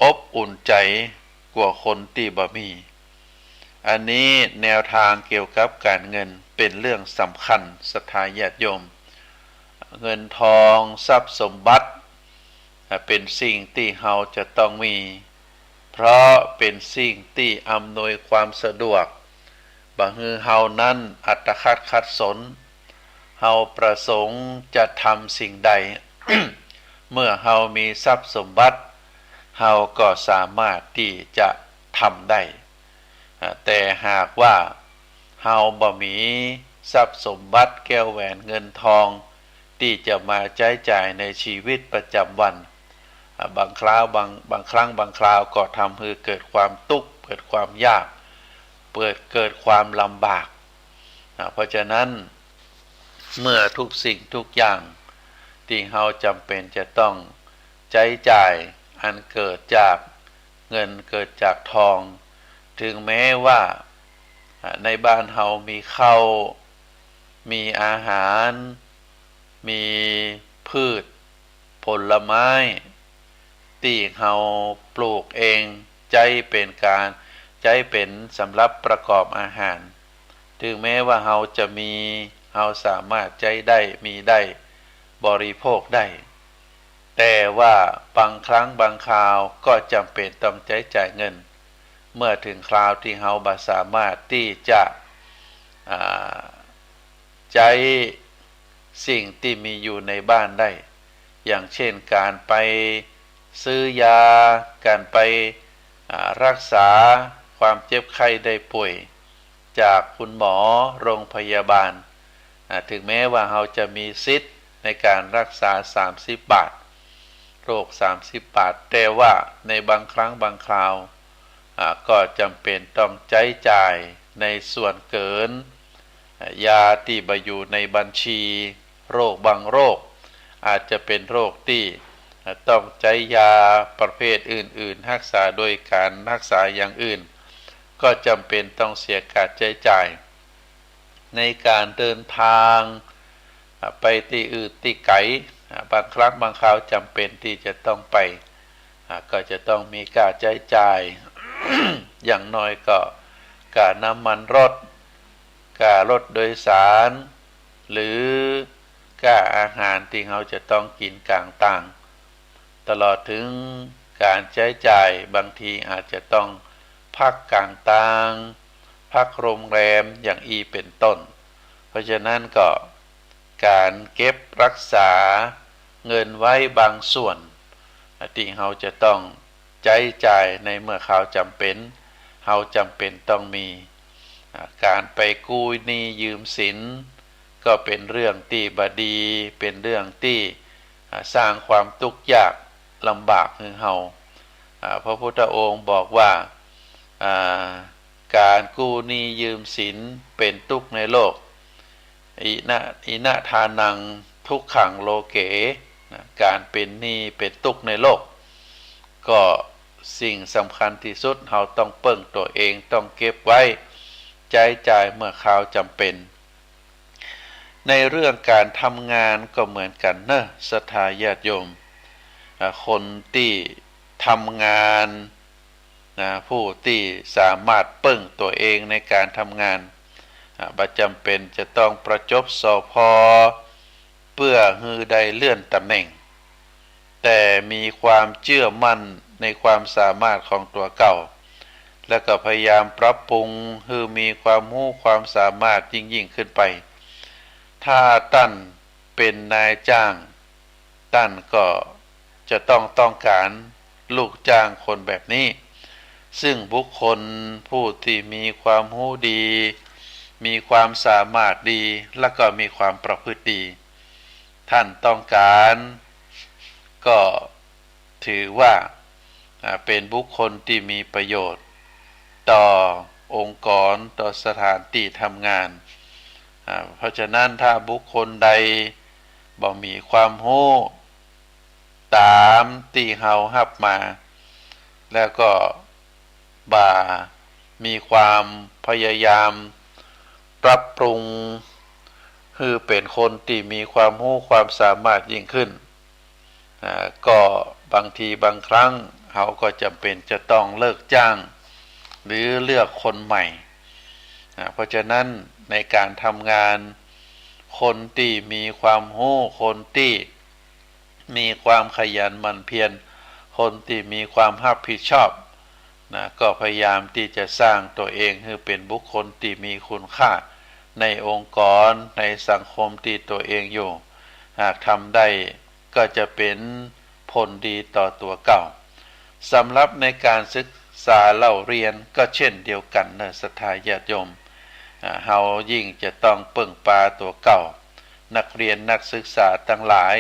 อบอุ่นใจ๋กว่าคนตี้บ่มี อันนี้แนวตางเกี่ยวกับก๋านเงินเป๋นเรื่องสำคัญ ศรัทธาญาติโยม เงินทองทรัพย์สมบัติ อ่า เป๋นสิ่งตี้เฮาจะต้องมี เพราะเป๋นสิ่งตี้อำนวยความสะดวก บ่หื้อเฮานั้นอัตคัดขัดสน เฮาประสงค์จะทำสิ่งใด เมื่อเฮามีทรัพย์สมบัติ เฮาก็สามารถตี้จะทำได้ อ่า แต่หากว่าเฮาบ่มีทรัพย์สมบัติแก้วแหวนเงินทอง ตี้จะมาใจ๊จ่ายในชีวิตประจ๋ำวัน อ่า บางคราว บาง บางครั้งบางคราวก็ทำหื้อเกิดความตุ๊กข์ เกิดความยาก เกิด เกิดความลำบาก อ่า เพราะฉะนั้น เมื่อทุกสิ่งทุกอย่างตี้เฮาจ๋ำเป๋นจะต้องใจ๊จ่าย อันเกิดจากเงินเกิดจากทอง ถึงแม้ว่า อ่า ในบ้านเฮามีข้าว มีอาหาร มีพืชผลไม้ ตี้เฮาปลูกเอง ใจ๊เป๋นก๋าน ใจ๊เป๋นสำหรับประกอบอาหาร ถึงแม้ว่าเฮาจะมี เฮาสามารถใจ๊ได้ มีได้ บริโภคได้ แต่ว่าบางครั้งบางคราวก็จ๋ำเป๋นต้องใจ๊จ่ายเงิน เมื่อถึงคราวตี้เฮาบ่สามารถตี้จะ อ่า ใจ๊สิ่งตี้มีอยู่ในบ้านได้ อย่างเช่น ก๋านไปซื้อยา ก๋านไป อ่า รักษาความเจ็บไข้ได้ป่วย จากคุณหมอโรงพยาบาล อ่า ถึงแม้ว่าเฮาจะมีสิทธิ์ในก๋านรักษาสามสิบบาท โรคสามสิบบาท แต่ว่าในบางครั้งบางคราว อ่า ก็จ๋ำเป๋นต้องใจ๊จ่ายในส่วนเกิน อ่า ยาตี้บ่อยู่ในบัญชี โรคบางโรค อาจจะเป๋นโรคตี้ อ่า ต้องใจ๊ยาประเภทอื่นๆ ฮักษาโดยก๋านฮักษาอย่างอื่น ก็จ๋ำเป๋นต้องเสียก๋าใจ๊จ่าย ในก๋านเดินตาง อ่า ไปตี้อื่นตี้ไก๋ อ่า บางครั้งบางคราวจ๋ำเป๋นตี้จะต้องไป อ่า ก็จะต้องมีก๋าใจ๊จ่าย อย่างน้อยก็ก๋าน้ำมันรถ ค่ารถโดยสาร หรือค่าอาหารตี้เฮาจะต้องกิ๋นก๋างตาง ตลอดเถิงก๋านใจ๊จ่าย บางทีอาจจะต้องพักก๋างตาง พักโฮงแรมอย่างอี้เป๋นต้น เพราะฉะนั้นก็ก๋านเก็บรักษาเงินไว้บางส่วน ตี้เฮาจะต้องใจ๊จ่ายในเมื่อคราวจ๋ำเป๋น เฮาจ๋ำเป๋นต้องมี ก๋านไปกู้หนี้ยืมสิน ก็เป๋นเรื่องตี้บ่ดี เป๋นเรื่องตี้ อ่า สร้างความตุ๊กข์ยากลำบากหื้อเฮา อ่า พระพุทธองค์บอกว่า อ่า ก๋านกู้หนี้ยืมสินเป๋นตุ๊กข์ในโลก อินะ อินะทานังทุกขังโลเก นะ ก๋านเป๋นหนี้เป๋นตุ๊กข์ในโลก ก็สิ่งสำคัญตี้สุด เฮาต้องเปิ้งตั๋วเอง ต้องเก็บไว้ใจ๊จ่ายเมื่อคราวจ๋ำเป๋น ในเรื่องก๋านทำงานก็เหมือนกั๋นเนาะ ศรัทธาญาติโยม อ่า คนตี้ทำงาน นะ ผู้ตี้สามารถเปิ้งตั๋วเองในก๋านทำงาน อ่า บ่จ๋ำเป๋นจะต้องประจบ สภ. เปื้อหื้อได้เลื่อนต๋ำแหน่ง แต่มีความเจื้อมั่นในความสามารถของตั๋วเก่า แล้วก็พยายามปรับปรุงหื้อมีความฮู้ความสามารถยิ่งๆ ขึ้นไป ถ้าต้านเป๋นนายจ้าง ต้านก็จะต้องต้องก๋านลูกจ้างคนแบบนี้ ซึ่งบุคคลผู้ตี้มีความฮู้ดี มีความสามารถดี แล้วก็มีความประพฤติดี ต้านต้องก๋าน ก็ถือว่า อ่า เป๋นบุคคลตี้มีประโยชน์ต่อองค์กร ต่อสถานตี้ทำงาน อ่า เพราะฉะนั้นถ้าบุคคลใดบ่มีความฮู้ต๋ามตี้เฮาฮับมา แล้วก็บ่มีความพยายามปรับปรุง หื้อเป๋นคนตี้มีความฮู้ความสามารถยิ่งขึ้น อ่า ก็บางทีบางครั้งเฮาก็จ๋ำเป๋นจะต้องเลิกจ้าง หรือเลือกคนใหม่ อ่า เพราะฉะนั้นในก๋านทำงาน คนตี้มีความฮู้ คนตี้มีความขยันหมั่นเพียร คนตี้มีความฮับผิดชอบ นะ ก็พยายามตี้จะสร้างตั๋วเองหื้อเป๋นบุคคลตี้มีคุณค่าในองค์กร ในสังคมตี้ตั๋วเองอยู่ หากทำได้ ก็จะเป๋นผลดีต่อตั๋วเก่า สำหรับในก๋านศึกษาเล่าเรียนก็เช่นเดียวกั๋นเนาะ ศรัทธาญาติโยม อ่า เฮายิ่งจะต้องเปิ้งปาตั๋วเก่า นักเรียนนักศึกษาตังหลาย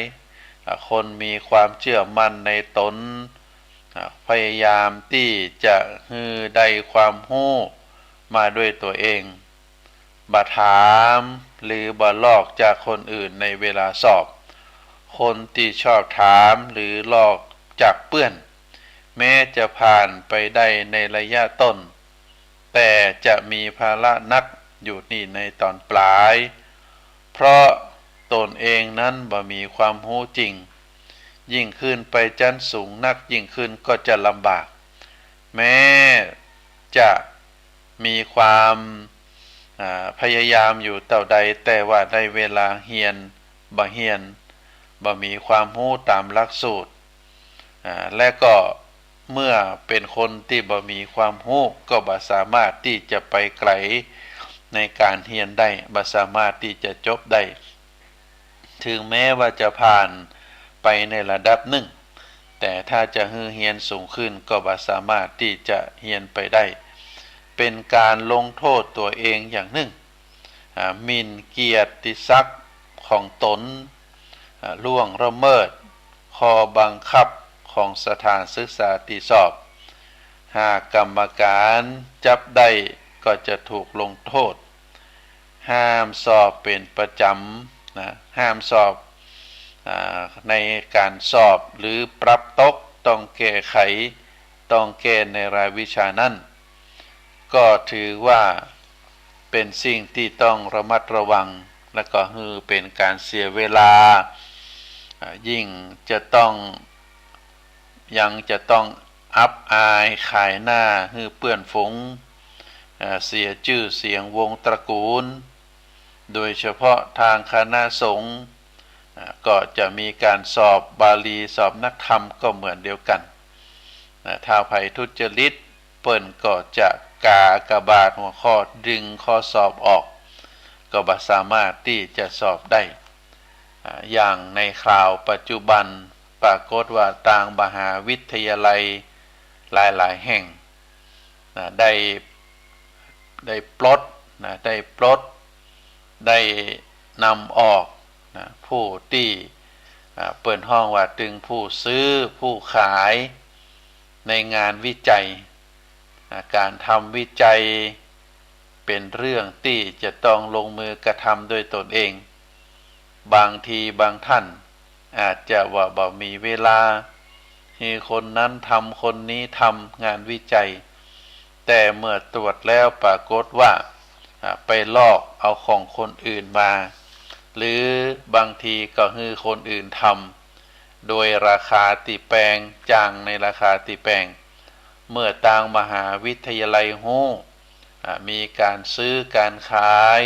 อ่า คนมีความเจื้อมั่นในต๋น อ่า พยายามตี้จะหื้อได้ความฮู้มาด้วยตั๋วเอง บ่ถามหรือบ่ลอกจากคนอื่นในเวลาสอบ คนตี้ชอบถามหรือลอกจากเปื้อน แม้จะผ่านไปได้ในระยะต้น แต่จะมีภาระหนักอยู่นี่ในต๋อนปลาย เพราะตนเองนั้นบ่มีความฮู้จริง ยิ่งขึ้นไปจั้นสูงนักยิ่งขึ้นก็จะลำบาก แม้จะมีความ อ่า พยายามอยู่เต้าใด แต่ว่าในเวลาเฮียนบ่เฮียน บ่มีความฮู้ต๋ามหลักสูตร อ่า และก็เมื่อเป๋นคนตี้บ่มีความฮู้ ก็บ่สามารถตี้จะไปไกลในก๋านเฮียนได้ บ่สามารถตี้จะจบได้ ถึงแม้ว่าจะผ่านไปในระดับนึ่ง แต่ถ้าจะหื้อเฮียนสูงขึ้นก็บ่สามารถตี้จะเฮียนไปได้ เป๋นก๋านลงโต้ษตั๋วเองอย่างนึ่ง อ่า หมิ่นเกียรติศักดิ์ของต๋น อ่า ล่วงละเมิดข้อบังคับของสถานศึกษาตี้สอบ หากกรรมก๋านจับได้ก็จะถูกลงโต้ษ ห้ามสอบเป๋นประจ๋ำ นะ ห้ามสอบ อ่า ในก๋านสอบหรือปรับตก ต้องแก้ไข ต้องแก้ในรายวิชานั้น ก็ถือว่าเป๋นสิ่งตี้ต้องระมัดระวัง และก็หื้อเป๋นก๋านเสียเวลา อ่า ยิ่งจะต้อง ยังจะต้องอับอายขายหน้าหื้อเปื้อนฝูง อ่า เสียจื้อเสียงวงตระกูล โดยเฉพาะตางคณะสงฆ์ อ่า ก็จะมีก๋านสอบบาลี สอบนักธรรมก็เหมือนเดียวกั๋น อ่า ถ้าใผทุจริต เปิ้นก็จะก๋ากบาทหัวข้อ ดึงข้อสอบออก ก็บ่สามารถตี้จะสอบได้ อ่า อย่างในคราวปัจจุบัน ปรากฏว่าตางมหาวิทยาลัยหลายๆ แห่ง นะ ได้ ได้ปลด นะ ได้ปลด ได้นำออก นะ ผู้ตี้ อ่า เปิ้นฮ้องว่าตึงผู้ซื้อ ผู้ขาย ในงานวิจัย อ่า ก๋านทำวิจัย เป๋นเรื่องตี้จะต้องลงมือกระทำด้วยตนเอง บางทีบางท่านอาจจะว่าบ่มีเวลา หื้อคนนั้นทำ คนนี้ทำงานวิจัย แต่เมื่อตรวจแล้วปรากฏว่า อ่า ไปลอกเอาของคนอื่นมา หรือบางทีก็หื้อคนอื่นทำ โดยราคาตี้แปง จ้างในราคาตี้แปง เมื่อตางมหาวิทยาลัยฮู้ อ่า มีก๋านซื้อก๋านขาย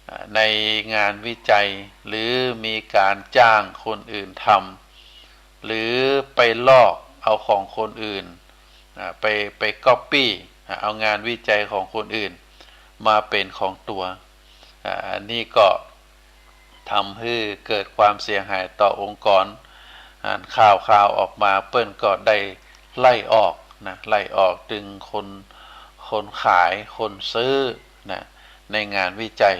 อ่า ในงานวิจัย หรือมีก๋านจ้างคนอื่นทำ หรือไปลอกเอาของคนอื่น อ่า ไป ไปก๊อปปี้ อ่า เอางานวิจัยของคนอื่นมาเป๋นของตั๋ว อ่า อันนี้ก็ ทำหื้อเกิดความเสียหายต่อองค์กร อันข่าวๆ ออกมาเปิ้นก็ได้ไล่ออกนะ ไล่ออกตึงคน คนขาย คนซื้อนะ ในงานวิจัย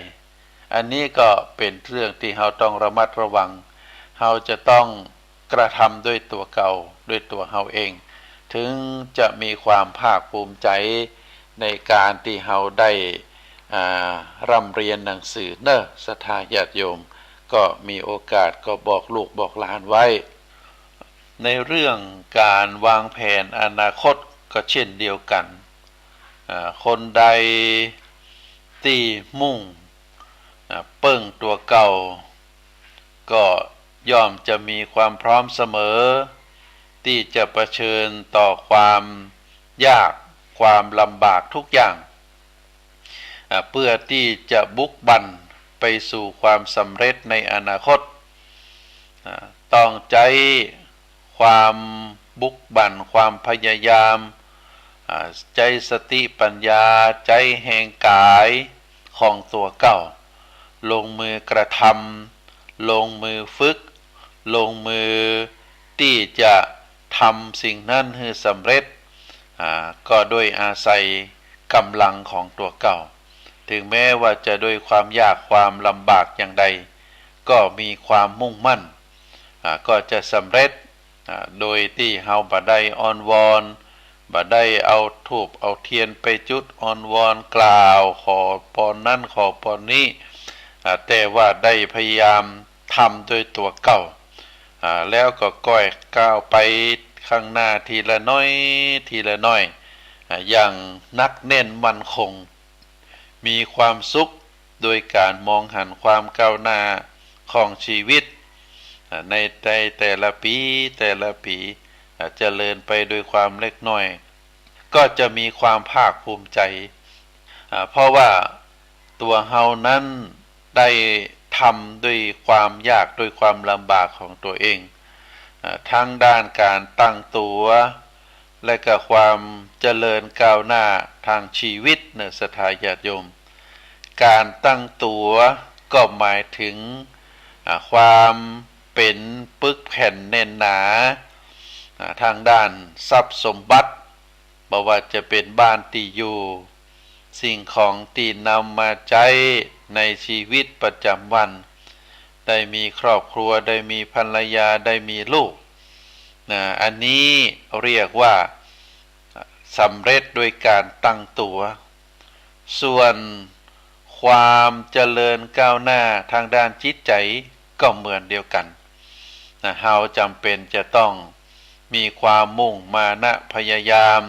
อันนี้ก็เป๋นเรื่องตี้เฮาต้องระมัดระวัง เฮาจะต้องกระทำด้วยตั๋วเก่า ด้วยตั๋วเฮาเอง ถึงจะมีความภาคภูมิใจ๋ในก๋านตี้เฮาได้ อ่า ร่ำเรียนหนังสือเนาะ ศรัทธาญาติโยม ก็มีโอกาสก็บอกลูกบอกหลานไว้ ในเรื่องก๋านวางแผนอนาคตก็เช่นเดียวกั๋น อ่า คนใดตี้มุ่ง อ่า เปิ้งตั๋วเก่า ก็ย่อมจะมีความพร้อมเสมอ ตี้จะเผชิญต่อความยาก ความลำบากทุกอย่าง อ่า เพื่อตี้จะบุกบั่นไปสู่ความสำเร็จในอนาคต อ่า ต้องใจ๊ความบุกบั่น ความพยายาม อ่า ใจ๊สติปัญญา ใจ๊แฮงก๋ายของตั๋วเก่า ลงมือกระทำ ลงมือฝึก ลงมือตี้จะทำสิ่งนั้นหื้อสำเร็จ อ่า ก็ด้วยอาศัยก๋ำลังของตั๋วเก่า ถึงแม้ว่าจะด้วยความยากความลำบากอย่างใด ก็มีความมุ่งมั่น อ่า ก็จะสำเร็จ อ่า โดยตี้เฮาบ่ได้อ้อนวอน บ่ได้เอาธูปเอาเตียนไปจุดอ้อนวอนกล่าวขอปอนนั้นขอปอนนี้ อ่า แต่ว่าได้พยายามทำด้วยตั๋วเก่า อ่า แล้วก็ก้อยก้าวไปข้างหน้าทีละน้อย ทีละน้อย อ่า อย่างหนักแน่นมั่นคง มีความสุขโดยก๋านมองหันความก้าวหน้าของชีวิต อ่า ใน ในแต่ละปี๋ แต่ละปี๋ อ่า เจริญไปโดยความเล็กน้อย ก็จะมีความภาคภูมิใจ๋ อ่า เพราะว่าตั๋วเฮานั้นได้ทำด้วยความยาก ด้วยความลำบากของตั๋วเอง อ่า ทั้งด้านก๋านตั้งตั๋ว และก็ความเจริญก้าวหน้าตางชีวิตเนาะ ศรัทธาญาติโยม ก๋านตั้งตั๋วก็หมายถึง อ่า ความเป๋นปึกแผ่นแน่นหนา อ่า ตางด้านทรัพย์สมบัติ บ่ว่าจะเป๋นบ้านตี้อยู่ สิ่งของตี้นำมาใจ๊ในชีวิตประจ๋ำวัน ได้มีครอบครัว ได้มีภรรยา ได้มีลูก นะ อันนี้เรียกว่าสำเร็จโดยก๋านตั้งตั๋ว ส่วนความเจริญก้าวหน้าตางด้านจิตใจ๋ก็เหมือนเดียวกั๋น นะ เฮาจ๋ำเป๋นจะต้องมีความมุ่งมานะพยายาม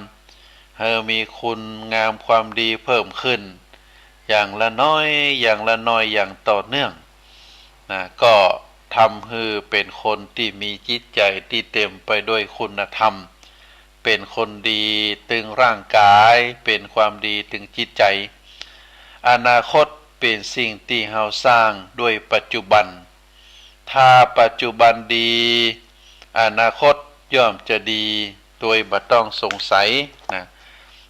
หื้อมีคุณงามความดีเพิ่มขึ้น อย่างละน้อย อย่างละน้อย อย่างต่อเนื่อง นะ ก็ทำหื้อเป๋นคนตี้มีจิตใจ๋ตี้เต๋มไปด้วยคุณธรรม เป๋นคนดีตึงร่างก๋าย เป๋นความดีตึงจิตใจ๋ อนาคตเป๋นสิ่งตี้เฮาสร้างด้วยปัจจุบัน ถ้าปัจจุบันดี อนาคตย่อมจะดีโดยบ่ต้องสงสัยนะ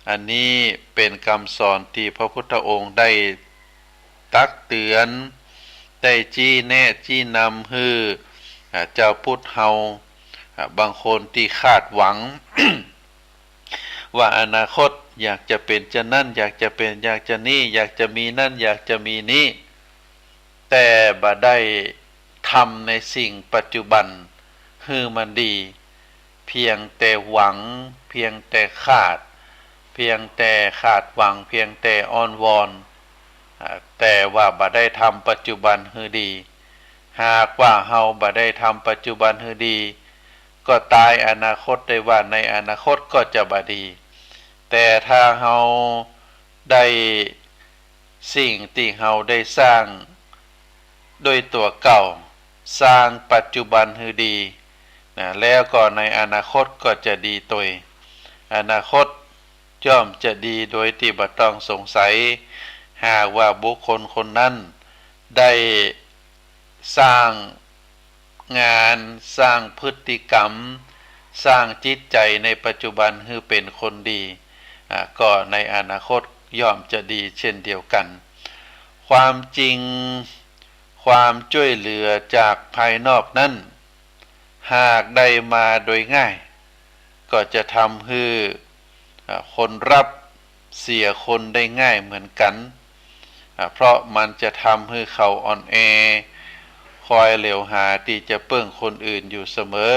อันนี้เป๋นกำสอนตี้พระพุทธองค์ได้ตักเตื๋อน ได้ชี้แนะชี้นำหื้อ อ่า จาวพุทธเฮา อ่า บางคนตี้คาดหวัง ว่าอนาคตอยากจะเป๋นจานั้น อยากจะเป๋น อยากจะนี้ อยากจะมีนั้น อยากจะมีนี้ แต่บ่ได้ทำในสิ่งปัจจุบันหื้อมันดี เพียงแต่หวัง เพียงแต่คาด เพียงแต่คาดหวัง เพียงแต่อ้อนวอน อ่า แต่ว่าบ่ได้ทำปัจจุบันหื้อดี หากว่าเฮาบ่ได้ทำปัจจุบันหื้อดี ก็ตายอนาคตได้ว่าในอนาคตก็จะบ่ดี แต่ถ้าเฮาได้สิ่งตี้เฮาได้สร้างด้วยตั๋วเก่า สร้างปัจจุบันหื้อดีนะ แล้วก็ในอนาคตก็จะดีตวย อนาคตย่อมจะดีโดยตี้บ่ต้องสงสัย หากว่าบุคคลคนนั้นได้สร้างงาน สร้างพฤติกรรม สร้างจิตใจ๋ในปัจจุบันหื้อเป๋นคนดี อ่า ก็ในอนาคตย่อมจะดีเช่นเดียวกัน ความจริง ความจ้วยเหลือจากภายนอกนั้น หากได้มาโดยง่าย ก็จะทำหื้อ อ่า คนรับเสียคนได้ง่ายเหมือนกั๋น อ่า เพราะมันจะทำหื้อเขาอ่อนแอ คอยเหลียวหาตี้จะเปิ้งคนอื่นอยู่เสมอ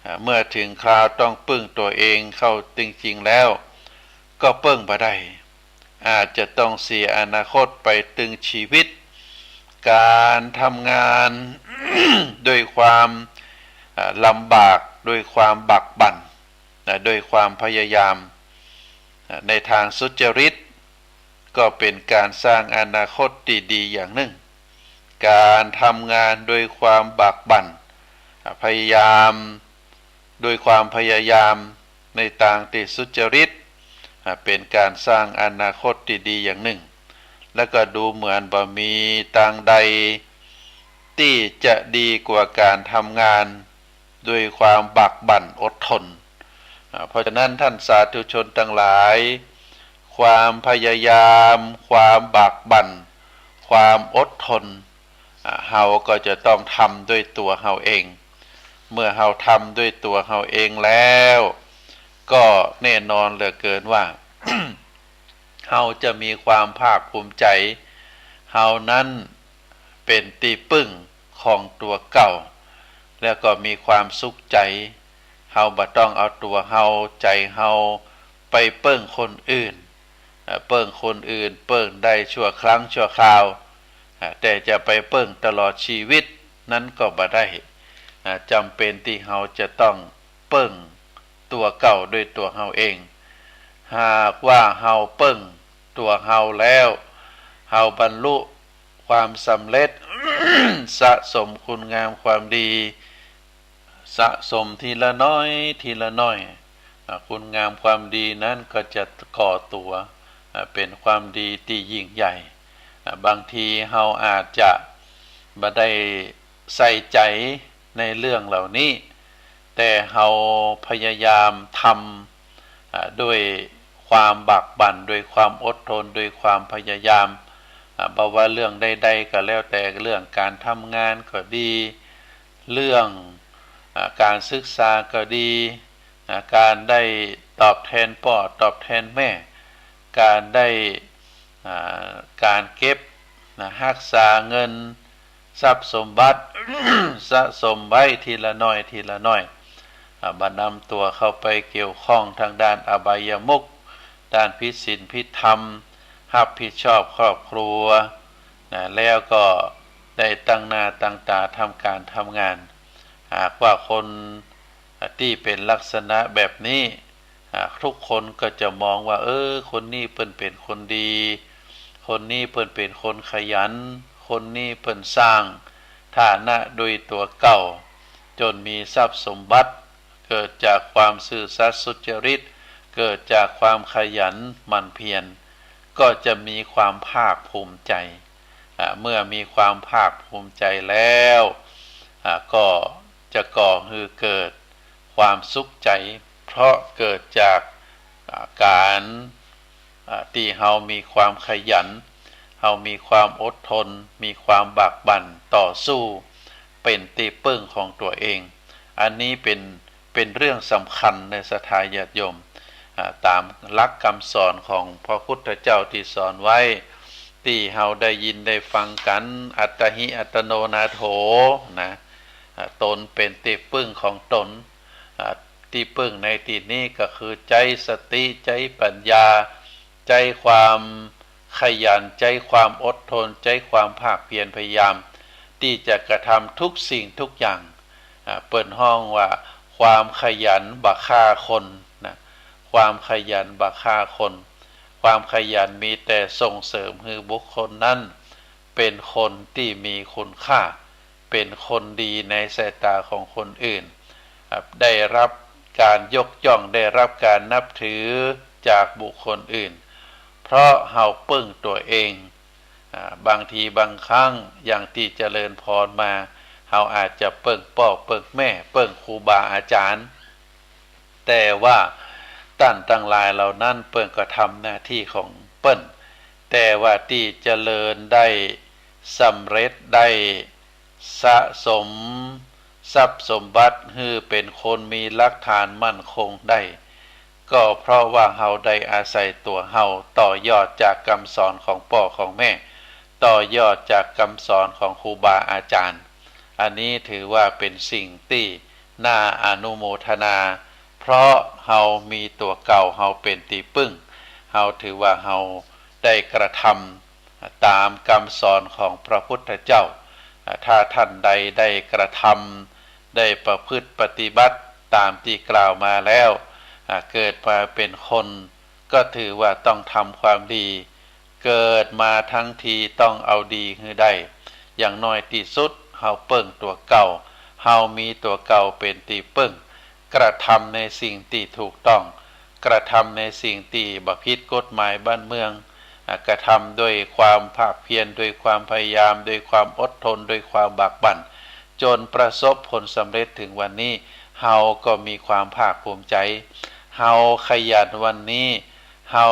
อ่า เมื่อถึงคราวต้องเปิ้งตั๋วเองเข้าจริงๆ แล้ว ก็เปิ้งบ่ได้ อาจจะต้องเสียอนาคตไปตึงชีวิต ก๋านทำงาน ด้วยความ อ่า ลำบาก ด้วยความบักบั่น นะ ด้วยความพยายาม อ่า ในทางสุจริต ก็เป๋นก๋านสร้างอนาคตตี้ดีอย่างนึ่ง ก๋านทำงานด้วยความบักบั่น อ่า พยายาม ด้วยความพยายามในตางตี้สุจริต อ่า เป๋นก๋านสร้างอนาคตตี้ดีอย่างนึ่ง แล้วก็ดูเหมือนบ่มีตางใดตี้จะดีกว่าก๋านทำงานด้วยความบักบั่นอดทน อ่า เพราะฉะนั้นท่านสาธุชนตังหลาย ความพยายาม ความบักบั่น ความอดทน อ่า เฮาก็จะต้องทำด้วยตั๋วเฮาเอง เมื่อเฮาทำด้วยตั๋วเฮาเองแล้ว ก็แน่นอนเหลือเกินว่า เฮาจะมีความภาคภูมิใจ๋ เฮานั้นเป๋นตี้ปึ้งของตั๋วเก่า แล้วก็มีความสุขใจ๋ เฮาบ่ต้องเอาตั๋วเฮา ใจ๋เฮาไปเปิ้งคนอื่น เอ่อ เปิ้งคนอื่น เปิ้งได้ชั่วครั้งชั่วคราว อ่า แต่จะไปเปิ้งตลอดชีวิตนั้นก็บ่ได้ อ่า จ๋ำเป๋นตี้เฮาจะต้องเปิ้งตั๋วเก่าด้วยตั๋วเฮาเอง หากว่าเฮาเปิ้งตั๋วเฮาแล้ว เฮาบรรลุความสำเร็จ สะสมคุณงามความดี สะสมทีละน้อยทีละน้อย อ่า คุณงามความดีนั้นก็จะก่อตั๋ว อ่า เป๋นความดีตี้ยิ่งใหญ่ อ่า บางทีเฮาอาจจะบ่ได้ใส่ใจ๋ในเรื่องเหล่านี้ แต่เฮาพยายามทำ อ่า ด้วยความบักบั่น ด้วยความอดทน ด้วยความพยายาม อ่า บ่ว่าเรื่องใดๆ ก็แล้วแต่ เรื่องก๋านทำงานก็ดี เรื่อง อ่า ก๋านศึกษาก็ดี อ่า ก๋านได้ตอบแทนป้อตอบแทนแม่ ก๋านได้ อ่า ก๋านเก็บ นะ ฮักษาเงิน ทรัพย์สมบัติ สะสมไว้ทีละน้อยทีละน้อย อ่า บ่นำตั๋วเข้าไปเกี่ยวข้องตางด้านอบายมุข ด้านผิดศีลผิดธรรม ฮับผิดชอบครอบครัว นะ แล้วก็ได้ตั้งหน้าตั้งต๋าทำก๋านทำงาน หากว่าคน อ่า ตี้เป๋นลักษณะแบบนี้ อ่า ทุกคนก็จะมองว่า เออ คนนี้เปิ้นเป๋นคนดี คนนี้เปิ้นเป๋นคนขยัน คนนี้เปิ้นสร้างฐานะโดยตั๋วเก่า จ๋นมีทรัพย์สมบัติ เกิดจากความซื่อสัตย์สุจริต เกิดจากความขยันหมั่นเพียร ก็จะมีความภาคภูมิใจ อ่า เมื่อมีความภาคภูมิใจแล้ว อ่า ก็จะก่อหื้อเกิดความสุขใจ เพราะเกิดจาก อ่า ก๋าน อ่า ตี้เฮามีความขยัน เฮามีความอดทน มีความบากบั่นต่อสู้ เป๋นตี้ปึ้งของตั๋วเอง อันนี้เป๋น เป๋นเรื่องสำคัญเน่อศรัทธาญาติโยม อ่า ต๋ามหลักกำสอนของพระพุทธเจ้าตี้สอนไว้ ตี้เฮาได้ยินได้ฟังกั๋น อัตตาหิอัตโตนาโถ นะ อ่า ตนเป๋นตี้ปึ้งของตน อ่า ตี้ปึ้งในตี้นี้ก็คือใจ๊สติ ใจ๊ปัญญา ใจ๊ความขยัน ใจ๊ความอดทน ใจ๊ความภาคเพียรพยายาม ตี้จะกระทำทุกสิ่งทุกอย่าง อ่า เปิ้นฮ้องว่าความขยันบ่ฆ่าคนนะ ความขยันบ่ฆ่าคน ความขยันมีแต่ส่งเสริมหื้อบุคคลนั้นเป๋นคนตี้มีคุณค่า เป๋นคนดีในสายต๋าของคนอื่น อ่า ได้รับก๋านยกย่อง ได้รับก๋านนับถือจากบุคคลอื่น เพราะเฮาปึ้งตั๋วเอง อ่า บางทีบางครั้งอย่างตี้เจริญพรมา เฮาอาจจะปึ้งป้อปึ้งแม่ ปึ้งครูบาอาจารย์ แต่ว่าต้านตังหลายเหล่านั้นเปิ้นก็ทำหน้าตี้ของเปิ้น แต่ว่าตี้เจริญได้สำเร็จได้สะสมทรัพย์สมบัติหื้อเป๋นคนมีหลักฐานมั่นคงได้ ก็เพราะว่าเฮาได้อาศัยตั๋วเฮาต่อยอดจากกำสอนของป้อของแม่ ต่อยอดจากกำสอนของครูบาอาจารย์ อันนี้ถือว่าเป๋นสิ่งตี้น่าอนุโมทนา เพราะเฮามีตั๋วเก่าเฮาเป๋นตี้ปึ้ง เฮาถือว่าเฮาได้กระทำต๋ามกำสอนของพระพุทธเจ้า อ่า ถ้าต้านใดได้กระทำ ได้ประพฤติปฏิบัติต๋ามตี้กล่าวมาแล้ว อ่า เกิดมาเป๋นคน ก็ถือว่าต้องทำความดี เกิดมาทั้งทีต้องเอาดีหื้อได้ อย่างน้อยตี้สุดเฮาปึ้งตั๋วเก่า เฮามีตั๋วเก่าเป๋นตี้ปึ้ง กระทำในสิ่งตี้ถูกต้อง กระทำในสิ่งตี้บ่ผิดกฎหมายบ้านเมือง อ่า กระทำด้วยความภาคเพียร ด้วยความพยายาม ด้วยความอดทน ด้วยความบากบั่น จ๋นประสบผลสำเร็จเถิงวันนี้ เฮาก็มีความภาคภูมิใจ๋ เฮาขยันวันนี้ เฮา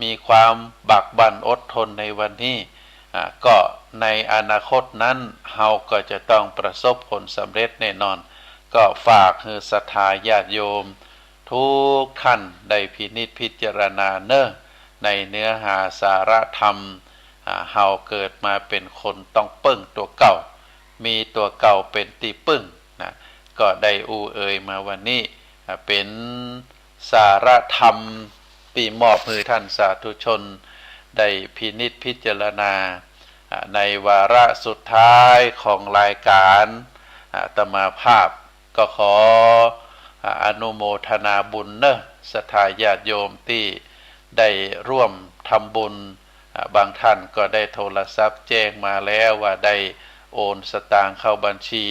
มีความบากบั่นอดทนในวันนี้ อ่า ก็ในอนาคตนั้น เฮาก็จะต้องประสบผลสำเร็จแน่นอน ก็ฝากหื้อศรัทธาญาติโยมทุกท่านได้พินิจพิจารณาเน่อ ในเนื้อหาสาระธรรม อ่า เฮาเกิดมาเป๋นคนต้องปึ้งตั๋วเก่า มีตั๋วเก่าเป๋นตี้ปึ้งนะ ก็ได้อู้เอ่ยมาวันนี้ อ่า เป๋นสาระธรรมตี้มอบหื้อท่านสาธุชนได้พินิจพิจารณา อ่า ในวาระสุดท้ายของรายก๋าน อ่า อาตมาภาพ ก็ขอ อ่า อนุโมทนาบุญเน่อ ศรัทธาญาติโยมตี้ได้ร่วมทำบุญ อ่า บางท่านก็ได้โทรศัพท์แจ้งมาแล้วว่าได้โอนสตางค์เข้าบัญชี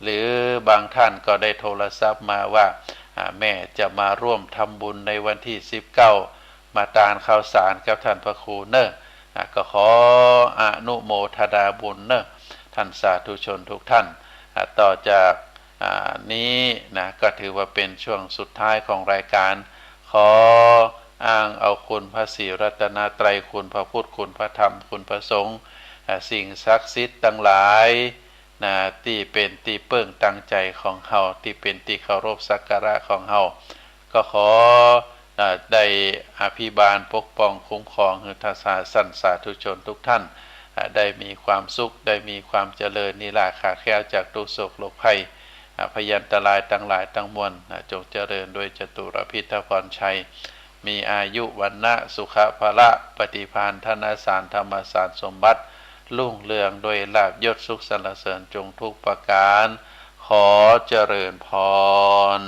หรือบางท่านก็ได้โทรศัพท์มาว่า อ่า แม่จะมาร่วมทำบุญในวันตี้สิบเก้า มาตานข้าวสารกับท่านพระครูเน่อ อ่า ก็ขออนุโมทนาบุญเน่อ ท่านสาธุชนทุกท่าน อ่า ต่อจาก อ่า นี้นะ ก็ถือว่าเป๋นช่วงสุดท้ายของรายก๋าน ขออ้างเอาคุณพระศรีรัตนตรัย คุณพระพุทธ คุณพระธรรม คุณพระสงฆ์ อ่า สิ่งศักดิ์สิทธิ์ตังหลายนะ ตี้เป๋นตี้เปิ้งตังใจ๋ของเฮา ตี้เป๋นตี้เคารพสักการะของเฮา ก็ขอ อ่า ได้อภิบาลปกป้องคุ้มครองหื้อท่านสา ท่านสาธุชนทุกท่าน อ่า ได้มีความสุข ได้มีความเจริญ นิราคาแคล้วจากทุกข์โศกโรคภัย อ่า พยันตรายตังหลายตังมวล อ่า จงเจริญด้วยจตุรพิธพรชัย มีอายุ วรรณะ สุขะ พละ ปฏิภาณ ธนสาร ธรรมสารสมบัติ รุ่งเรืองด้วยลาภยศสุขสรรเสริญจงทุกประการ ขอเจริญพร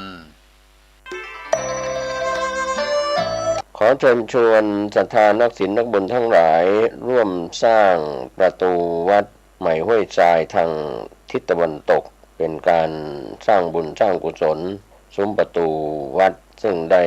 ขอเชิญชวนศรัทธานักศีลนักบุญทั้งหลาย ร่วมสร้างประตูวัดใหม่ห้วยทรายทางทิศตะวันตก เป็นการสร้างบุญสร้างกุศล สุมประตู๋วัด ซึ่งได้